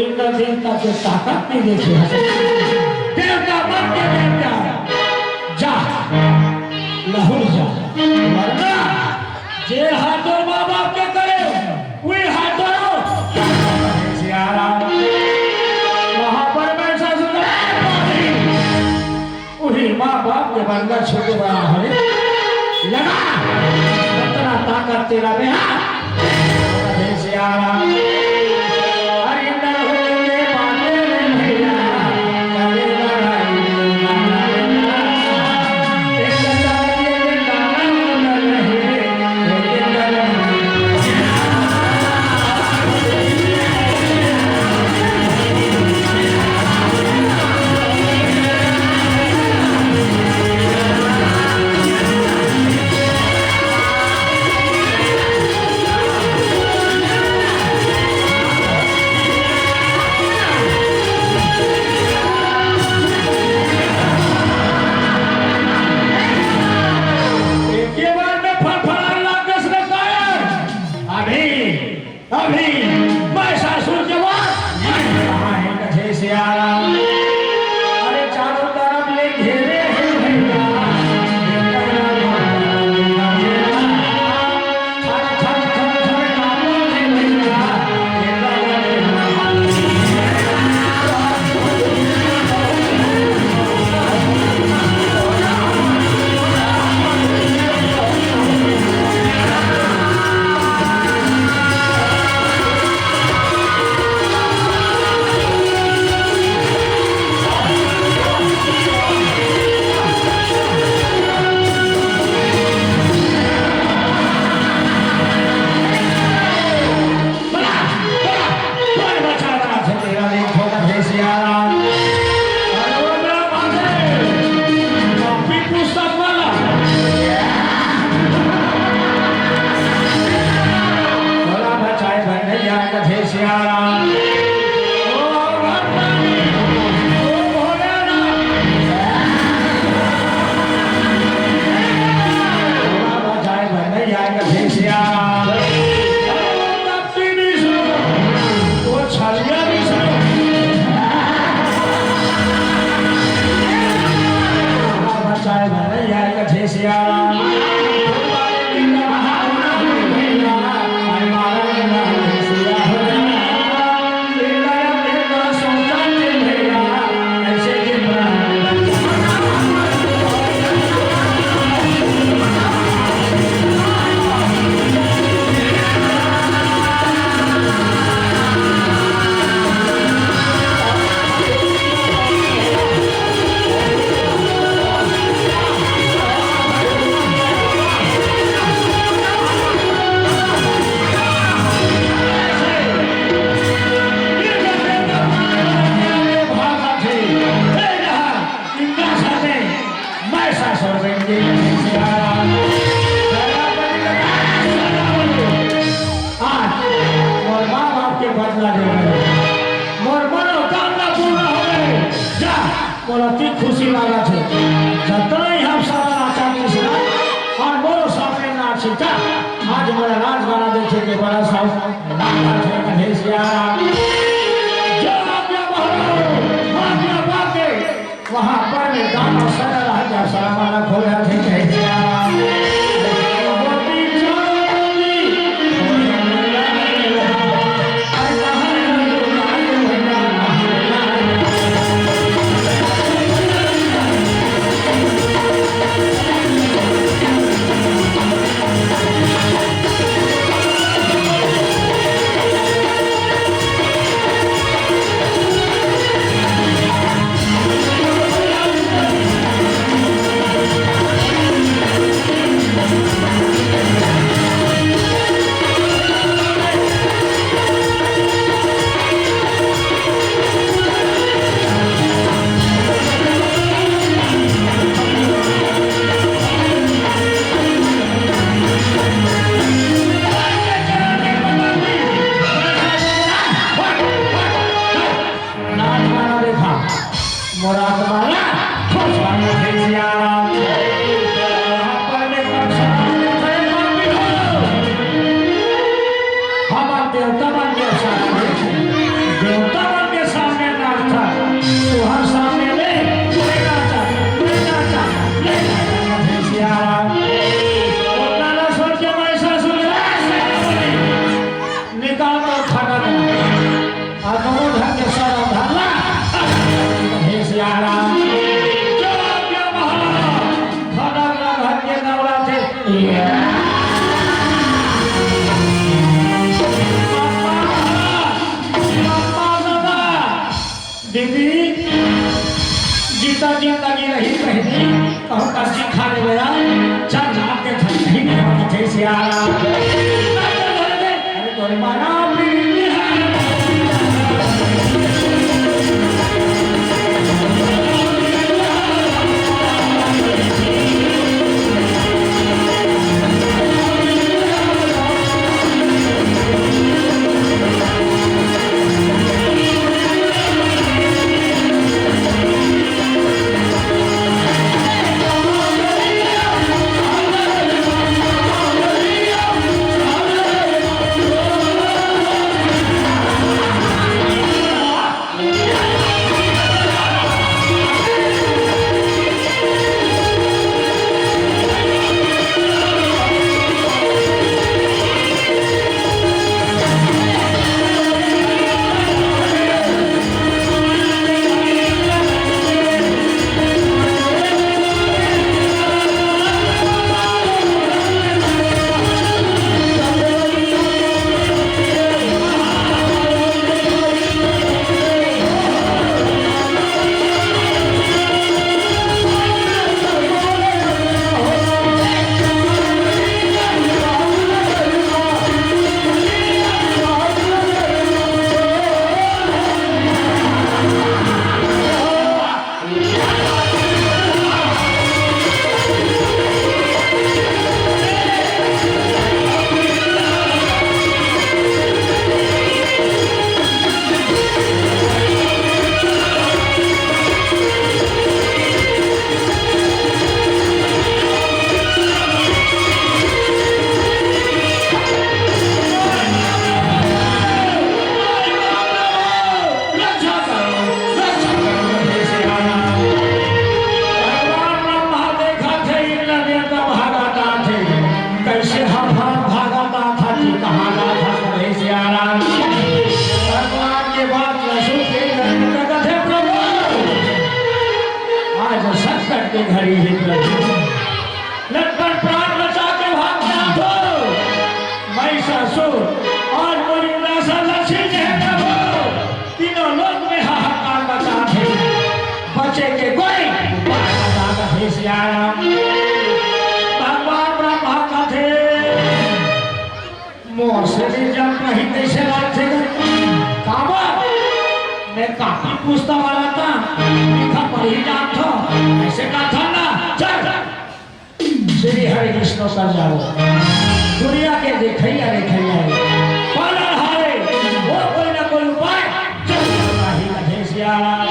इंद्र देवता के ताकत नहीं देखी है। देवता बन के देवता। जा। लहुर जा। वरना जे हाथ तोर माँ बाप के करे, वही हाथ तोरो। सियाराम। वहाँ पर बैठा सुन, ए, पानी। उही माँ बाप के बंदा छोटे बड़ा होने लगा। इतना ताकत तेरा में, हाँ? अरे नरहु के बाटे रे भैया, अरे लड़ाई एके बार में फड़फड़ाए लागस रे कायर। अभी, अभी महिषासुर के वध। कहाँ है कथे सियाराम? अरे चारों तरफ ले घेरे हैं भैया। मोला अति खुशी लागत हे, जतना ही हम सारा नाचा कृष्णा और मोरो सामने नाचिता। आज मोला राजगाना देखे के बड़ा शौक लागत हे, कन्हैया सिया राम। जो आज्ञा बहरो, आज्ञा बाटे, वहाँ पर में दाना सजा रह जा, सारा माला खो जाथे, कन्हैया सिया राम। नाच गाना देखा, मोर आत्मा ला खुश होना हे सिया राम। हमर देवता मन के सामने, देवता मन के सामने नाचता, तुहर सामने ले, ले नाचा, ले नाचा, ले नाचा, हे सिया राम। उतना ना सोच के मैं ससुर निकाल कर खाना बना। आ दोनों ढंग के सर और धरना। हे सिया राम। जो आज्ञा बहरो, खड़ा ना ढंग के नवरा थे। बापा, बापा, बापा। दीदी, जीता जिंदगी रही बहिनी, कहूँ का सिखा दे बेरा, चल नाम के धन नहीं खाना थे सिया राम। अरे तोरे मारा पीली है। भगवान ब्रह्मा देखत हे, इंद्र देवता भागत आथे। कैसे हम भागत आथा जी, कहाँ जाथा करे सिया राम। भगवान के बात न सुन के इंद्र देवता कथे, "प्रभु, आज संकट के घड़ी हे प्रभु। लटपट प्राण बचा के भाग के आथो। महिषासुर और मोर इंद्रासन लक्षित हे प्रभु।" तीनों लोक में हाहाकार मचात हे, बचे के कोई उपाय बतावत हे सिया राम। भगवान ब्रह्मा कथे, "मोर से भी जब नहीं कैसे लागथे?" काबर? मैं कापी पुस्तक वाला था, लिखा पढ़ी जानथो, ऐसे कथा ना, चल। श्री हरि विष्णु कर जाओ। दुनिया के देखैया देखैया हे। पालनहारे, वो कोई ना कोई उपाय जरूर करना ही कथे सिया राम।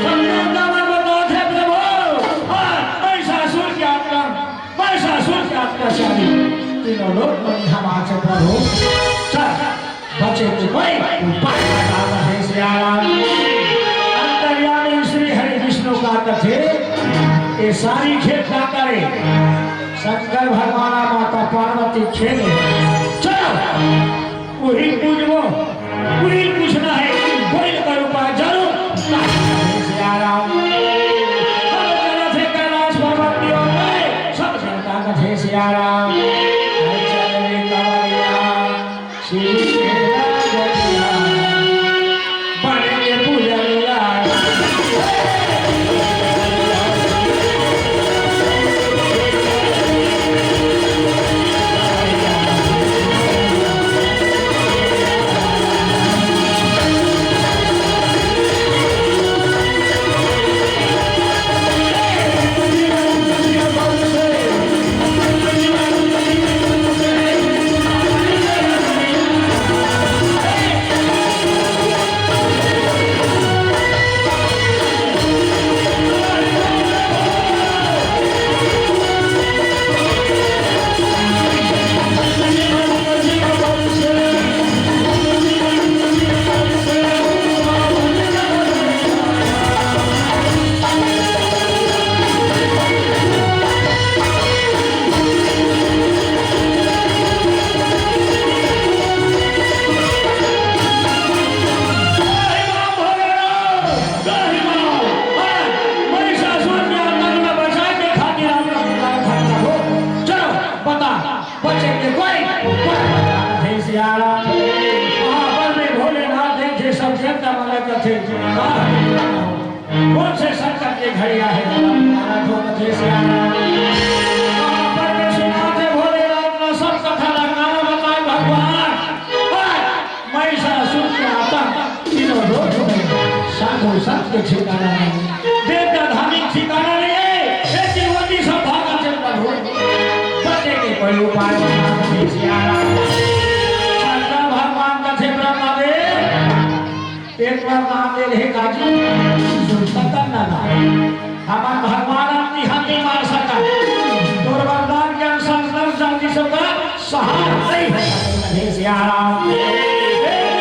सब देवता मन बताथे, प्रभु, हाँ, महिषासुर के आत्मा, महिषासुर के आत्मा से आदि तीनों लोक मन हमार से, प्रभु। चल, बचे के कोई उपाय बता दे सियाराम। अंतर्यामी श्री हरि विष्णु का कथे, ये सारी खेल का करे। शंकर भगवान माता पार्वती खेले। चलो, वही पूजबो, वही पूछना है, कोई कर उपाय जरूर। सियाराम। हम चला थे कैलाश पर्वत की ओर गए, सब जनता कथे सियाराम। चले कंवरिया। बचे के कोई उपाय बता दे सियाराम। वहाँ पर में भोलेनाथ देखे सब जनता मन कथे, कौन से संकट के घड़ी आहे, बता दे सियाराम। वहाँ पर में सुनाथे भोलेनाथ ला सब कथा ला, गाना बताए भगवान। महिषासुर के आतंक, तीनों लोक में साधु संत के ठिकाना नहीं, देवता धार्मिक ठिकाना नहीं है, लेकिन वो भी सब भागा चल पर हो। बचे के कोई उपाय बता दे सियाराम। शंकर भगवान कथे ब्रह्मा देव, एक बार नाम ले रहे काजी, सुनता तन्ना ना। हमर भगवान अपनी हाथी मार सका। तोर वरदान के अनुसार सब जाति सबका सहार नहीं हो सकता है सियाराम। एक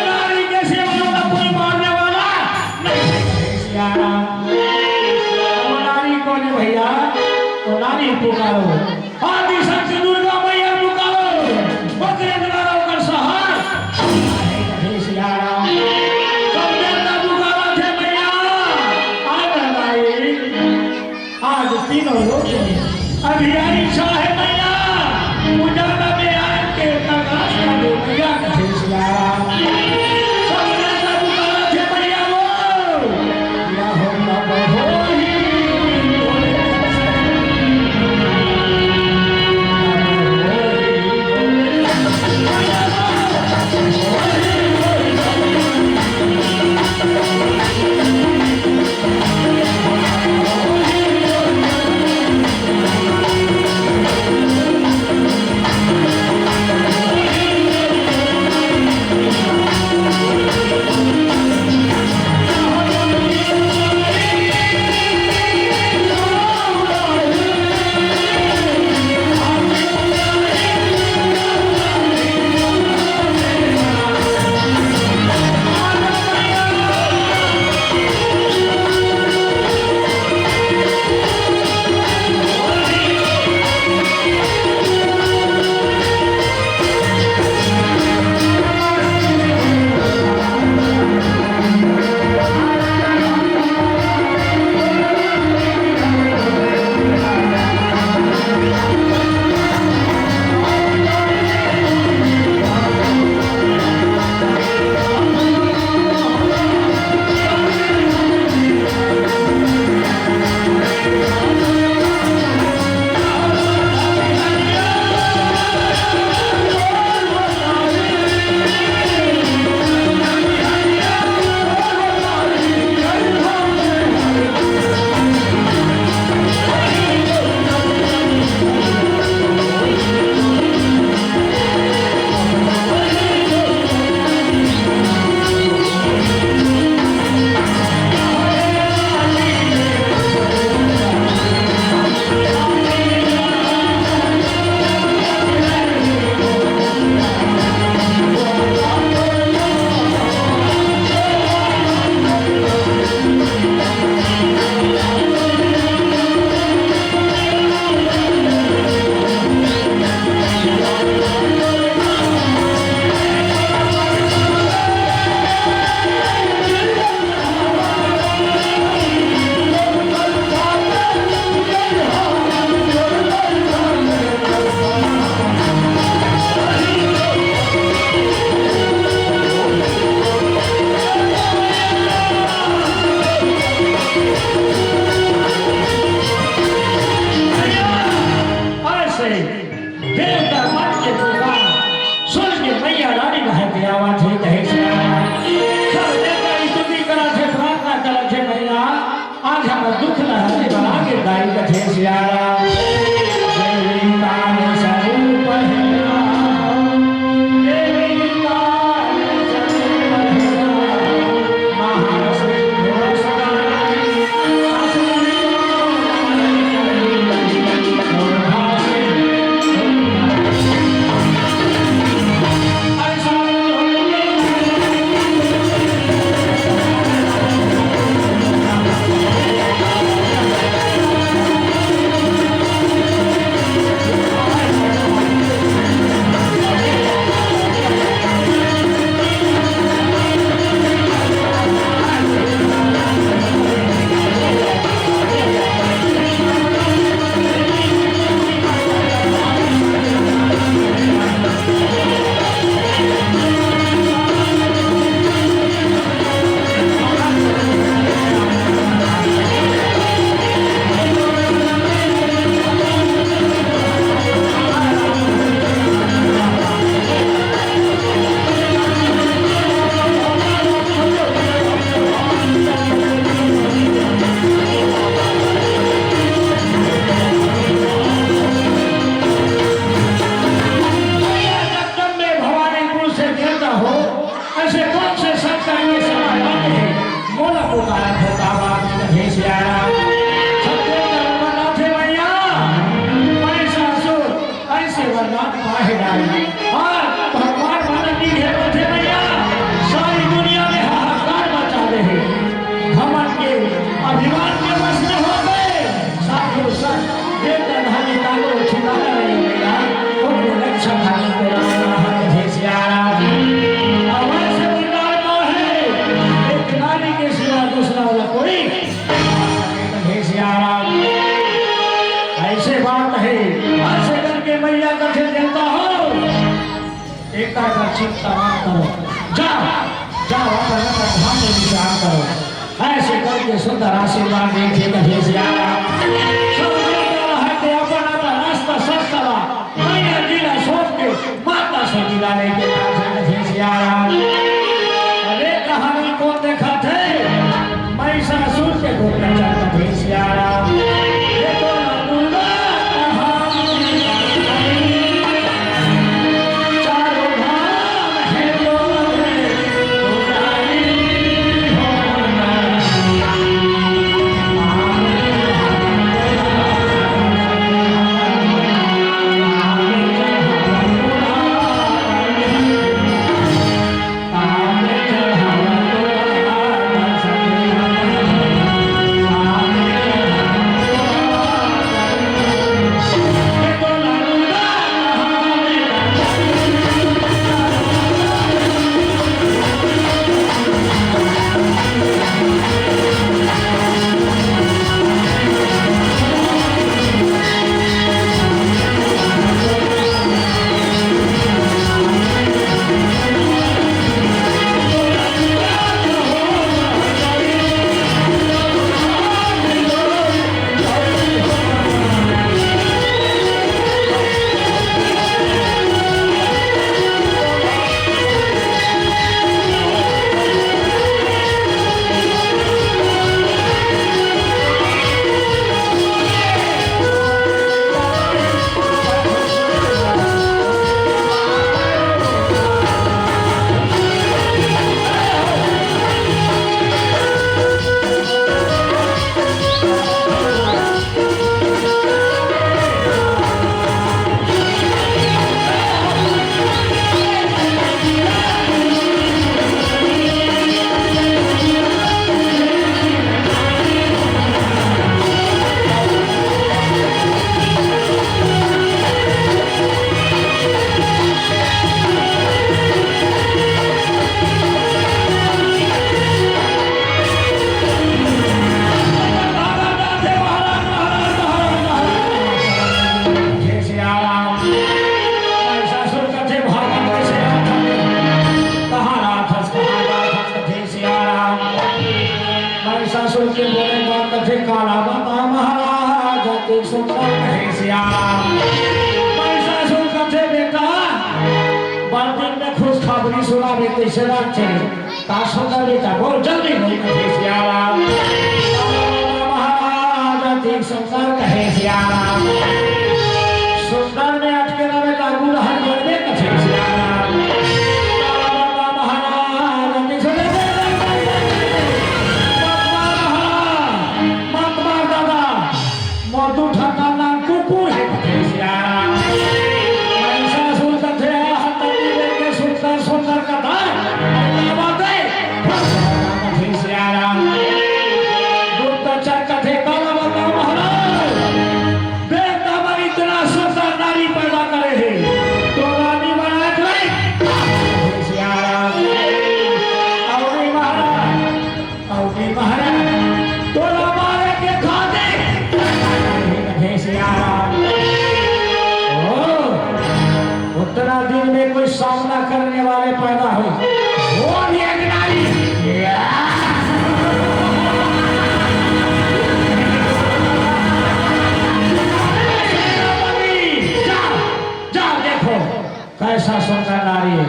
नारी के सिवा तो कोई मारने वाला नहीं है सियाराम। वो नारी कौन है भैया? वो नारी पुकारो। आदि शक्ति दुर्गा मैया पुकारो, बजरंग दल ओकर सहार। हे सियाराम, सब देवता पुकारा थे मैया, आज हमारी, आज तीनों लोक में अभी आई इच्छा है मैया, पूजा में आए के प्रकाश का दे मैया, हे सियाराम। सब देवता पुकारा थे मैया वो, दुख न हरे बना के दाई कथे सियारा। देवी काल स्वरूप है। देवी काल स्वरूप है। महालक्ष्मी घोष गाई। जब मैं भवानीपुर से देवता हो, ऐसे कौन से सत्कर्मी समाज आते हैं? मोला पुकार होता बात कथे सियारा। सत्य कर्म नाथे मैया, महिषासुर ऐसे वरदान पाहे डारी। और भगवान मन की घेरो थे मैया, सारी दुनिया में हाहाकार मचा दे है। घमंड के, अभिमान के वश में हो गए। साधु संत, देवता धामी कांगो छिपाना नहीं मिला, उनको रक्षा खाना तेरा हाथ है सियारा। और वैसे वरदान तो है, एक नारी के सिवा दूसरा वाला कोई हे सियाराम, ऐसे बात है, ऐसे करके मैया कथे देवता हो, एक बार चिंता मत करो, जाओ, जाओ, अपन, अपन धाम में विश्राम करो। ऐसे करके सुंदर आशीर्वाद देखे कथे सियाराम। सब लोग कहते अपन, अपन रास्ता सस्ता मैया जी ला सौंप के माता से विदा लेके नाचत हे सियाराम। अरे कहानी कोन देखत हे? महिषासुर के गोत्र चलत हे सियाराम। ये तो ना दुर्गा कहानी। चारों धाम है तो महिषासुर के बोले बात कथे काला बता महाराज, अति सुंदर कहे सियाराम। महिषासुर कथे बेटा, बाल्टीन में खुशखबरी सुनाबे, कइसे राज चले? का सुंदर बेटा, बोल जल्दी बोल कथे सियाराम। महाराज, तोला मारे के खातिर। हे सियाराम। ओ, उतना दिन में कोई सामना करने वाले पैदा हुए, वो भी एक नारी। या। सेनापति, जाओ, जाओ देखो, कैसा सुंदर नारी है।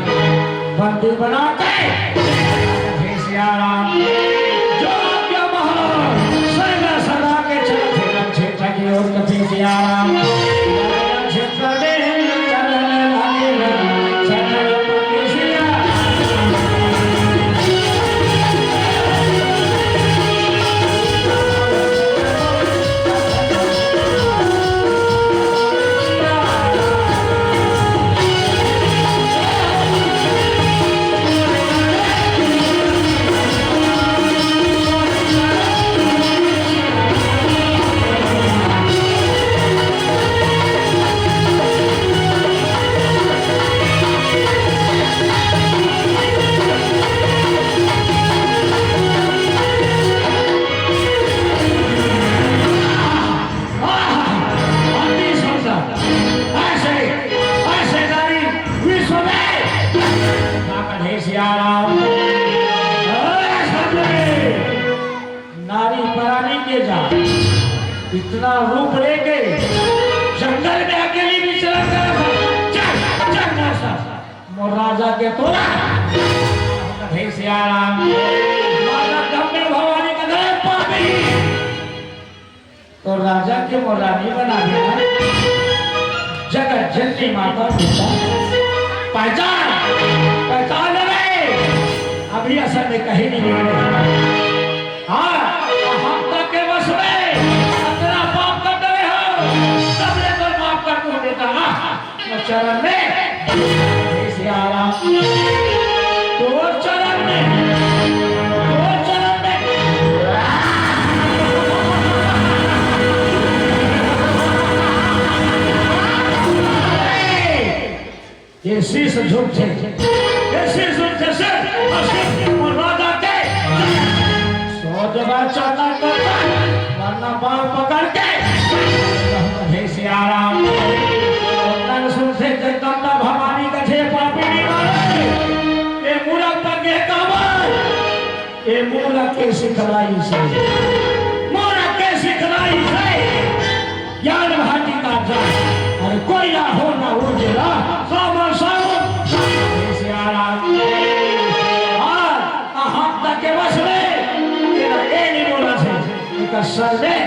बंदी बना के हे सियाराम, जो आज्ञा महाराज, सैना सदा के चलत हे रण क्षेत्र की ओर। कथे सियाराम, रण क्षेत्र में चलन लागे, छत्रपति सिया। अति सुंदर। ऐसे, ऐसे नारी विश्व में ना कहीं सियाराम। ऐ सपने, नारी परानी के जा, इतना रूप लेके जंगल में अकेली विचरण करत हे। चल, चल, मौसा, मोर राजा के तोरा। हे सियाराम, माता गंगा भवानी का दया पापी। तो राजा के मोर रानी बना देना। जगत जननी माता पिता। पहचान, पहचान ले। अभी असल में कहीं नहीं मिले। हाँ, हम तक के वश में अतना पाप कर डरे हो, तब ले तो माफ कर दूं बेटा। हाँ। चरण में, हे सियाराम, तोर चरण में, तोर चरण में। ये शीश झुक थे, ये शीश झुक थे, सिर, और सिर, और राजा के। सोच बा चला कर, वरना बाण पकड़ के। हे सियाराम, ओकर सुन से जगदम्बा भवानी कथे पापी नहीं मारे। ये मूरख पर के कावर, ये मूरख के सिखलाई से, मूरख के सिखलाई से। ज्ञान भाटी का जान। अरे कोई ना हो ना उजला, सामा सामा। सियाराम। हाँ, हाँ, तक के बस में, तेरा ए नहीं बोला से, एक सर में,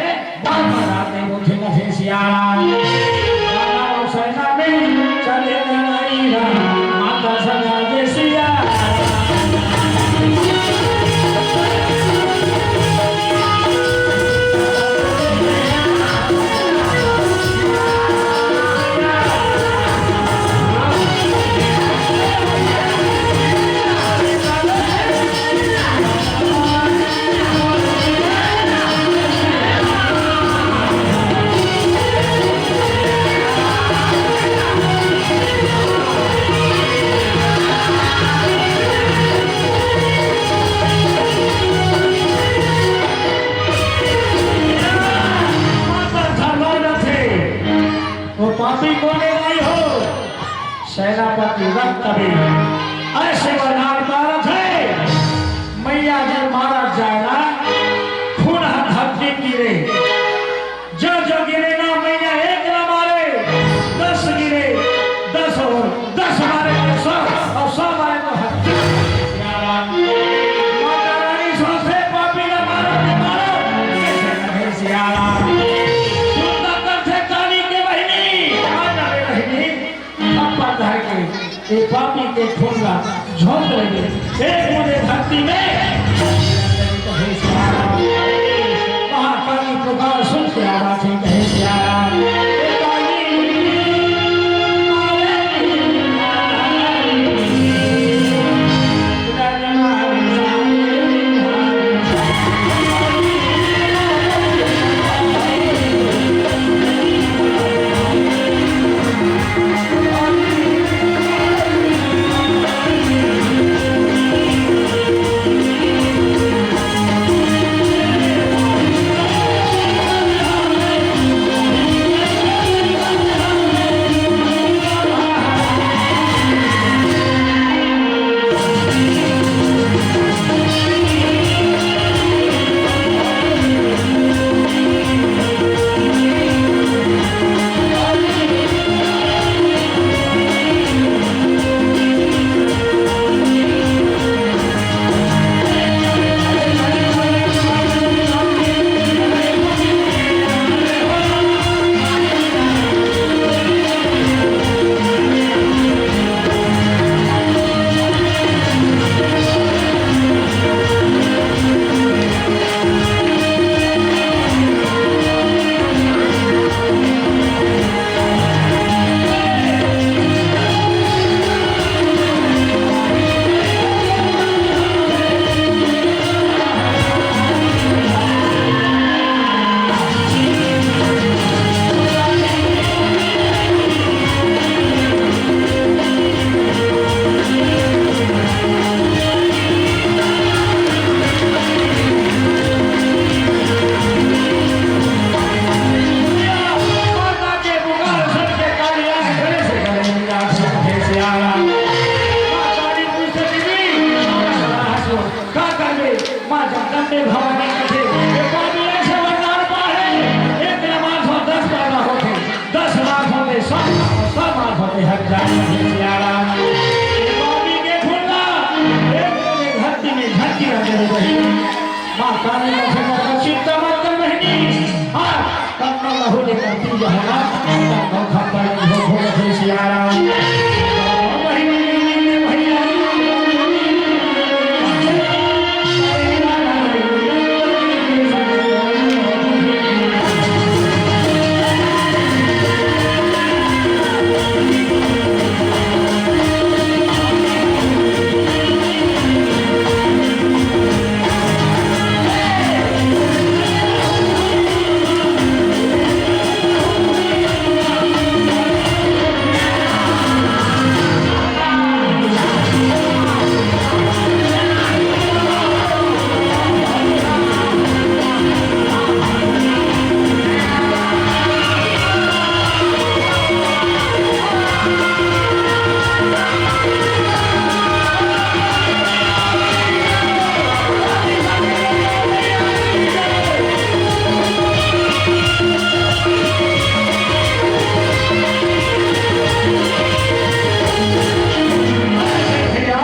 बार बार आते वो थे ना से सियाराम। राम सेना में चले ना नहीं राम, माता सदा जय सिया। वो पापी कोने नहीं हो, सेनापति रक्त भी ऐसे वरदान पारत है, मैया जब मारा जाए ना, खून हा धरती गिरे, जो जो गिरे ना मैया एक ना मारे, दस गिरे, दस और दस मारे तो सौ, और सौ मारे तो हजार। सियाराम। माता रानी सौंसे पापी ना मारो, ना मारो, कैसे कहे सियाराम। सुंदर कर से काली के बहिनी, माता रे बहिनी, अप्पा धर के, ए पापी के खून ला झोंक लेंगे। एक बूंदे धरती में महाकाली पुकार सुन के आवाज है, कहे सियाराम। भवानी कथे, एक बार मिले से वरदान पाहे, एक मास हो दस पैदा होथे, दस मास होथे सौ, सौ मास होथे हजार। सियाराम। ये बाबी के खुला, एक धरती में धरती अंदर रही। माँ काली का फिकर का चिंता मत कर बहनी। हाँ, तब तो लहू लेकर पी जाना, तब तो खप्पर हो, हो, हो, सियाराम। भैया,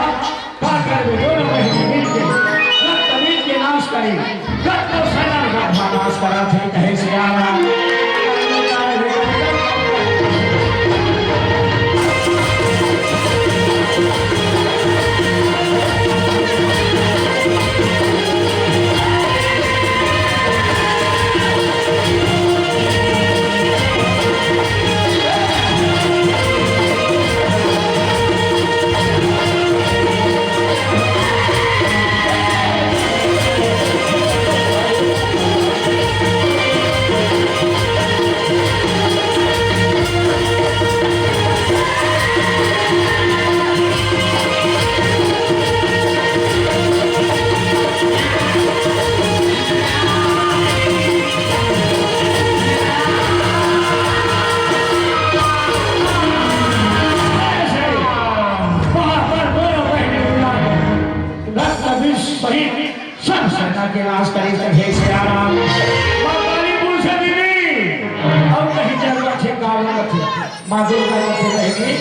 का करबे, दोनों बहिनी मिलके रक्त बीज के नाश करी, रक्त सेना का नाश करा थे, कहे सियाराम। रक्त बीज सहित सब सेना के नाश करे, कहे सियाराम। माँ काली पूछे, "दीदी, अब कहीं जरूरत है, का जरूरत है?" माँ दुर्गा कहते रहेगी,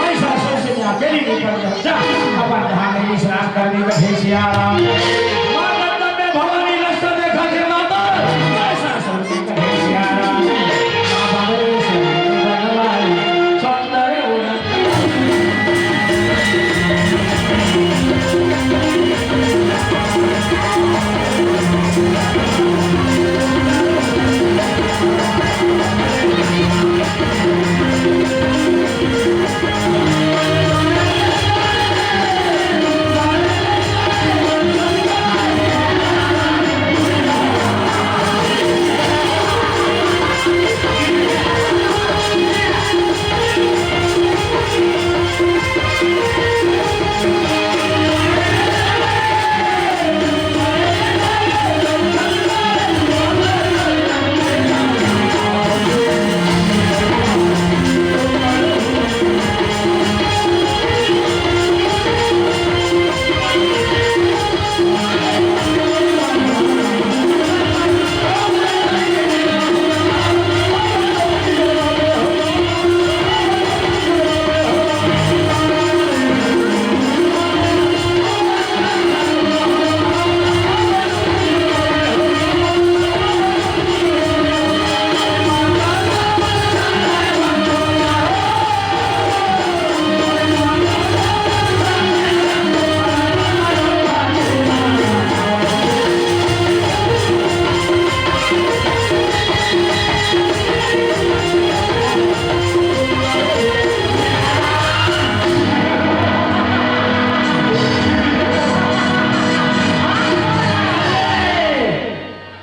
"महिषासुर से मैं अकेली निपट जाऊँ, जा, अपन धाम में विश्राम कर ले," कहे सियाराम। माँ दुर्गा में भवानी रास्ता देखा थे माता, महिषासुर से कहे सियाराम। माँ बाबा ने सौंदर्य उड़न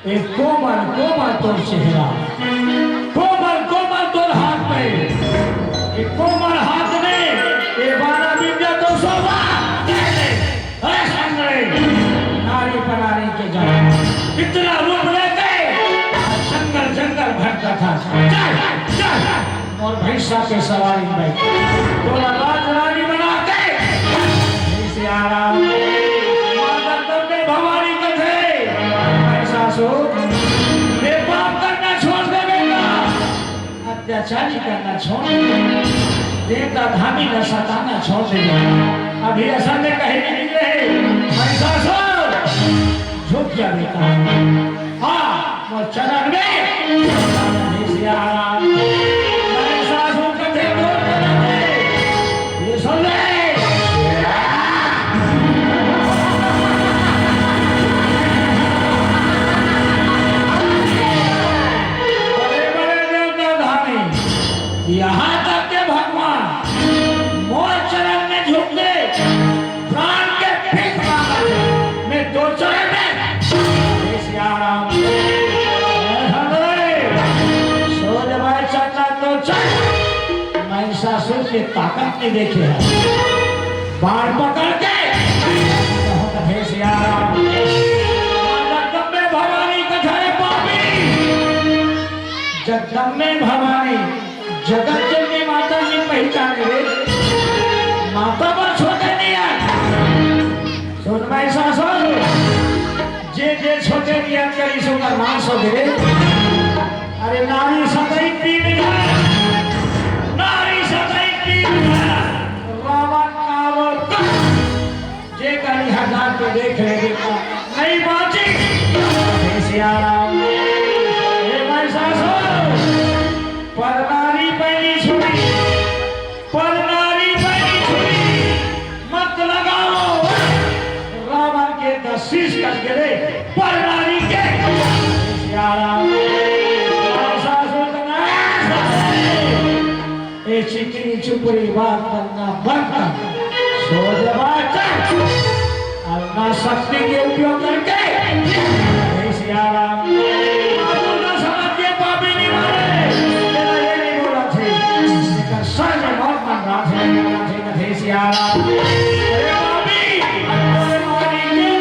ए कोमल कोमल तोर चेहरा, कोमल कोमल तोर हाथ में, ए कोमल हाथ में, ए बारह विद्या तो सौगात दे दे। अरे संग रे, नारी परानी के जान, इतना रूप लेके आज जंगल जंगल भटका था। चल, चल, मोर भैंसा के सवारी में तोला राजरानी बना के सियाराम। माता दुर्गे भवानी कथे, बेपाप करना छोड़ दे बेटा, अत्याचारी करना छोड़ दे, देवता धामी ला सताना छोड़ दे। अभी असल में कहीं नहीं निकले हैं। महिषासुर, झुक जा बेटा। हाँ, मोर चरण में। सिया राम, महिषासुर का थे दूर कर दे। ये सुन ले। बड़े बड़े देवता धामी, यहाँ तक के भगवान मोर चरण में झुक गए, प्राण के भीख मांगा, मैं दो चरण में। हे सिया राम, हे हरे, सो जब चंदन दो चरण, महिषासुर की ताकत नहीं देखे है। बाण पकड़ के, हे सिया राम, जगदम्बे भवानी कथरे पापी, जगदम्बे भवानी, जगत जननी माता जी पहचाने रे, माता बर छोटे नहीं है। सुन महिषासुर, जे जे छोटे नियत करिस ओकर नाश हो गे। अरे नारी सतई पीड़ है, नारी सतई पीड़ है, रावण का वो कष्ट, जे कहीं हजार पे देख ले बेटा, नहीं बाँची। हे सिया राम, हे महिषासुर, पर नारी पैनी छुरी, पर नारी पैनी छुरी, मत लगाओ। रावण के दस शीश कट गए, पर नारी के। सिया राम, महिषासुर का नाश। ए चिकनी चुपड़ी बात करना बंद कर। सो जब चल। अपना शक्ति के उपयोग करके। हे सिया राम। माँ दुर्गा समझ के पापी नहीं मारे। तेरा ये नहीं बोला थे। एकर सर में बहुत मन रहा थे, बोला थे, कथे सिया राम। अरे पापी, अरे मारी के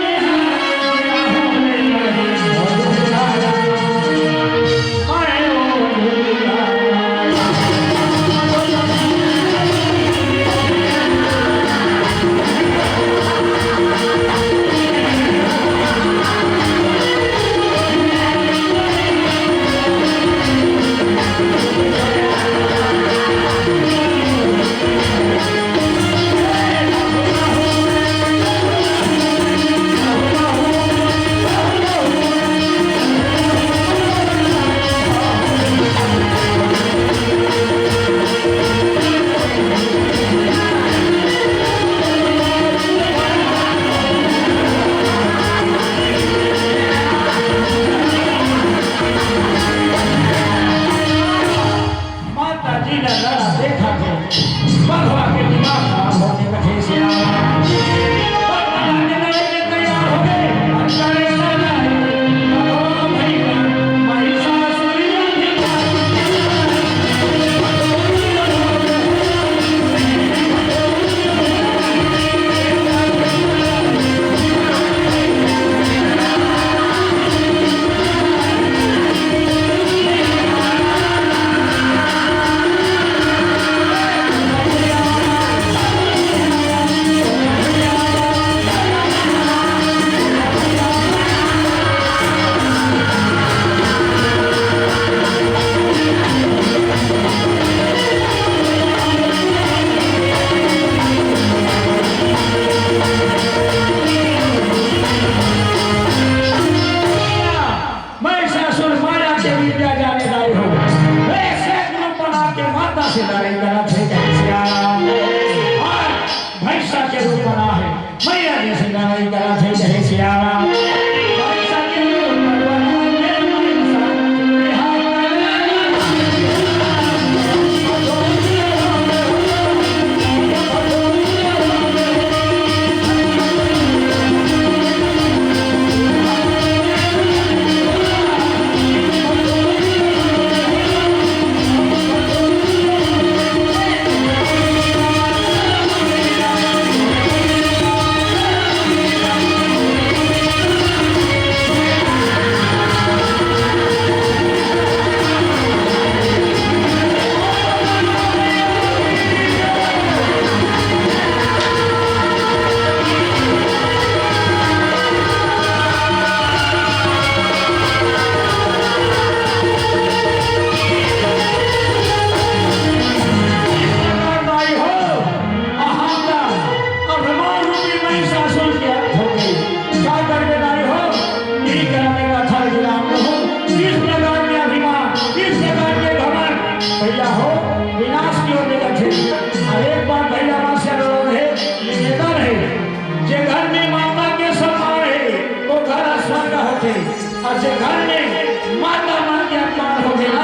और जे घर में माता मन के अपमान होथे ना,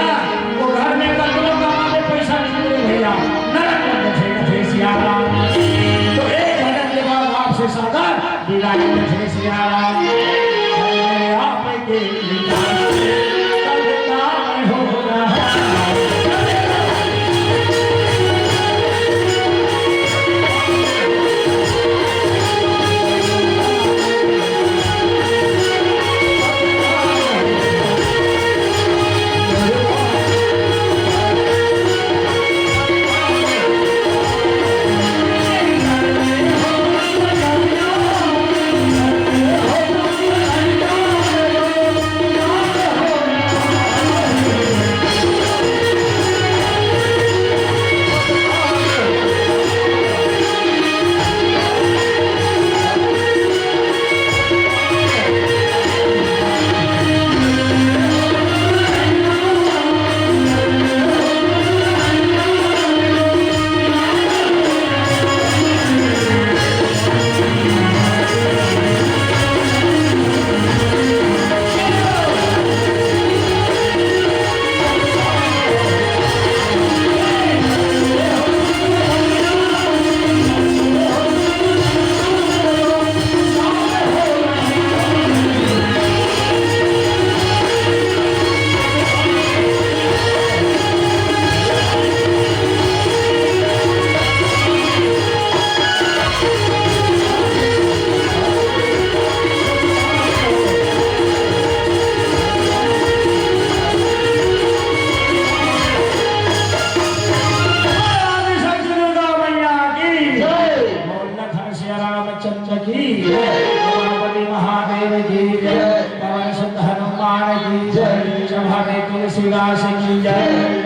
वो घर में कतनो कमा ले पैसा नहीं मिले भैया, नरक में बैठे रथे सियाराम। तो एक भजन के बाद आपसे सादर विदाई, बैठे सियाराम। आपके आदिशक्ति दुर्गा मैया की जय। बोल लखन सिया रामचंद्र की जय। उमापति महादेव की जय। पवन सुत हनुमान की जय। चौहान तुलसीदास की जय।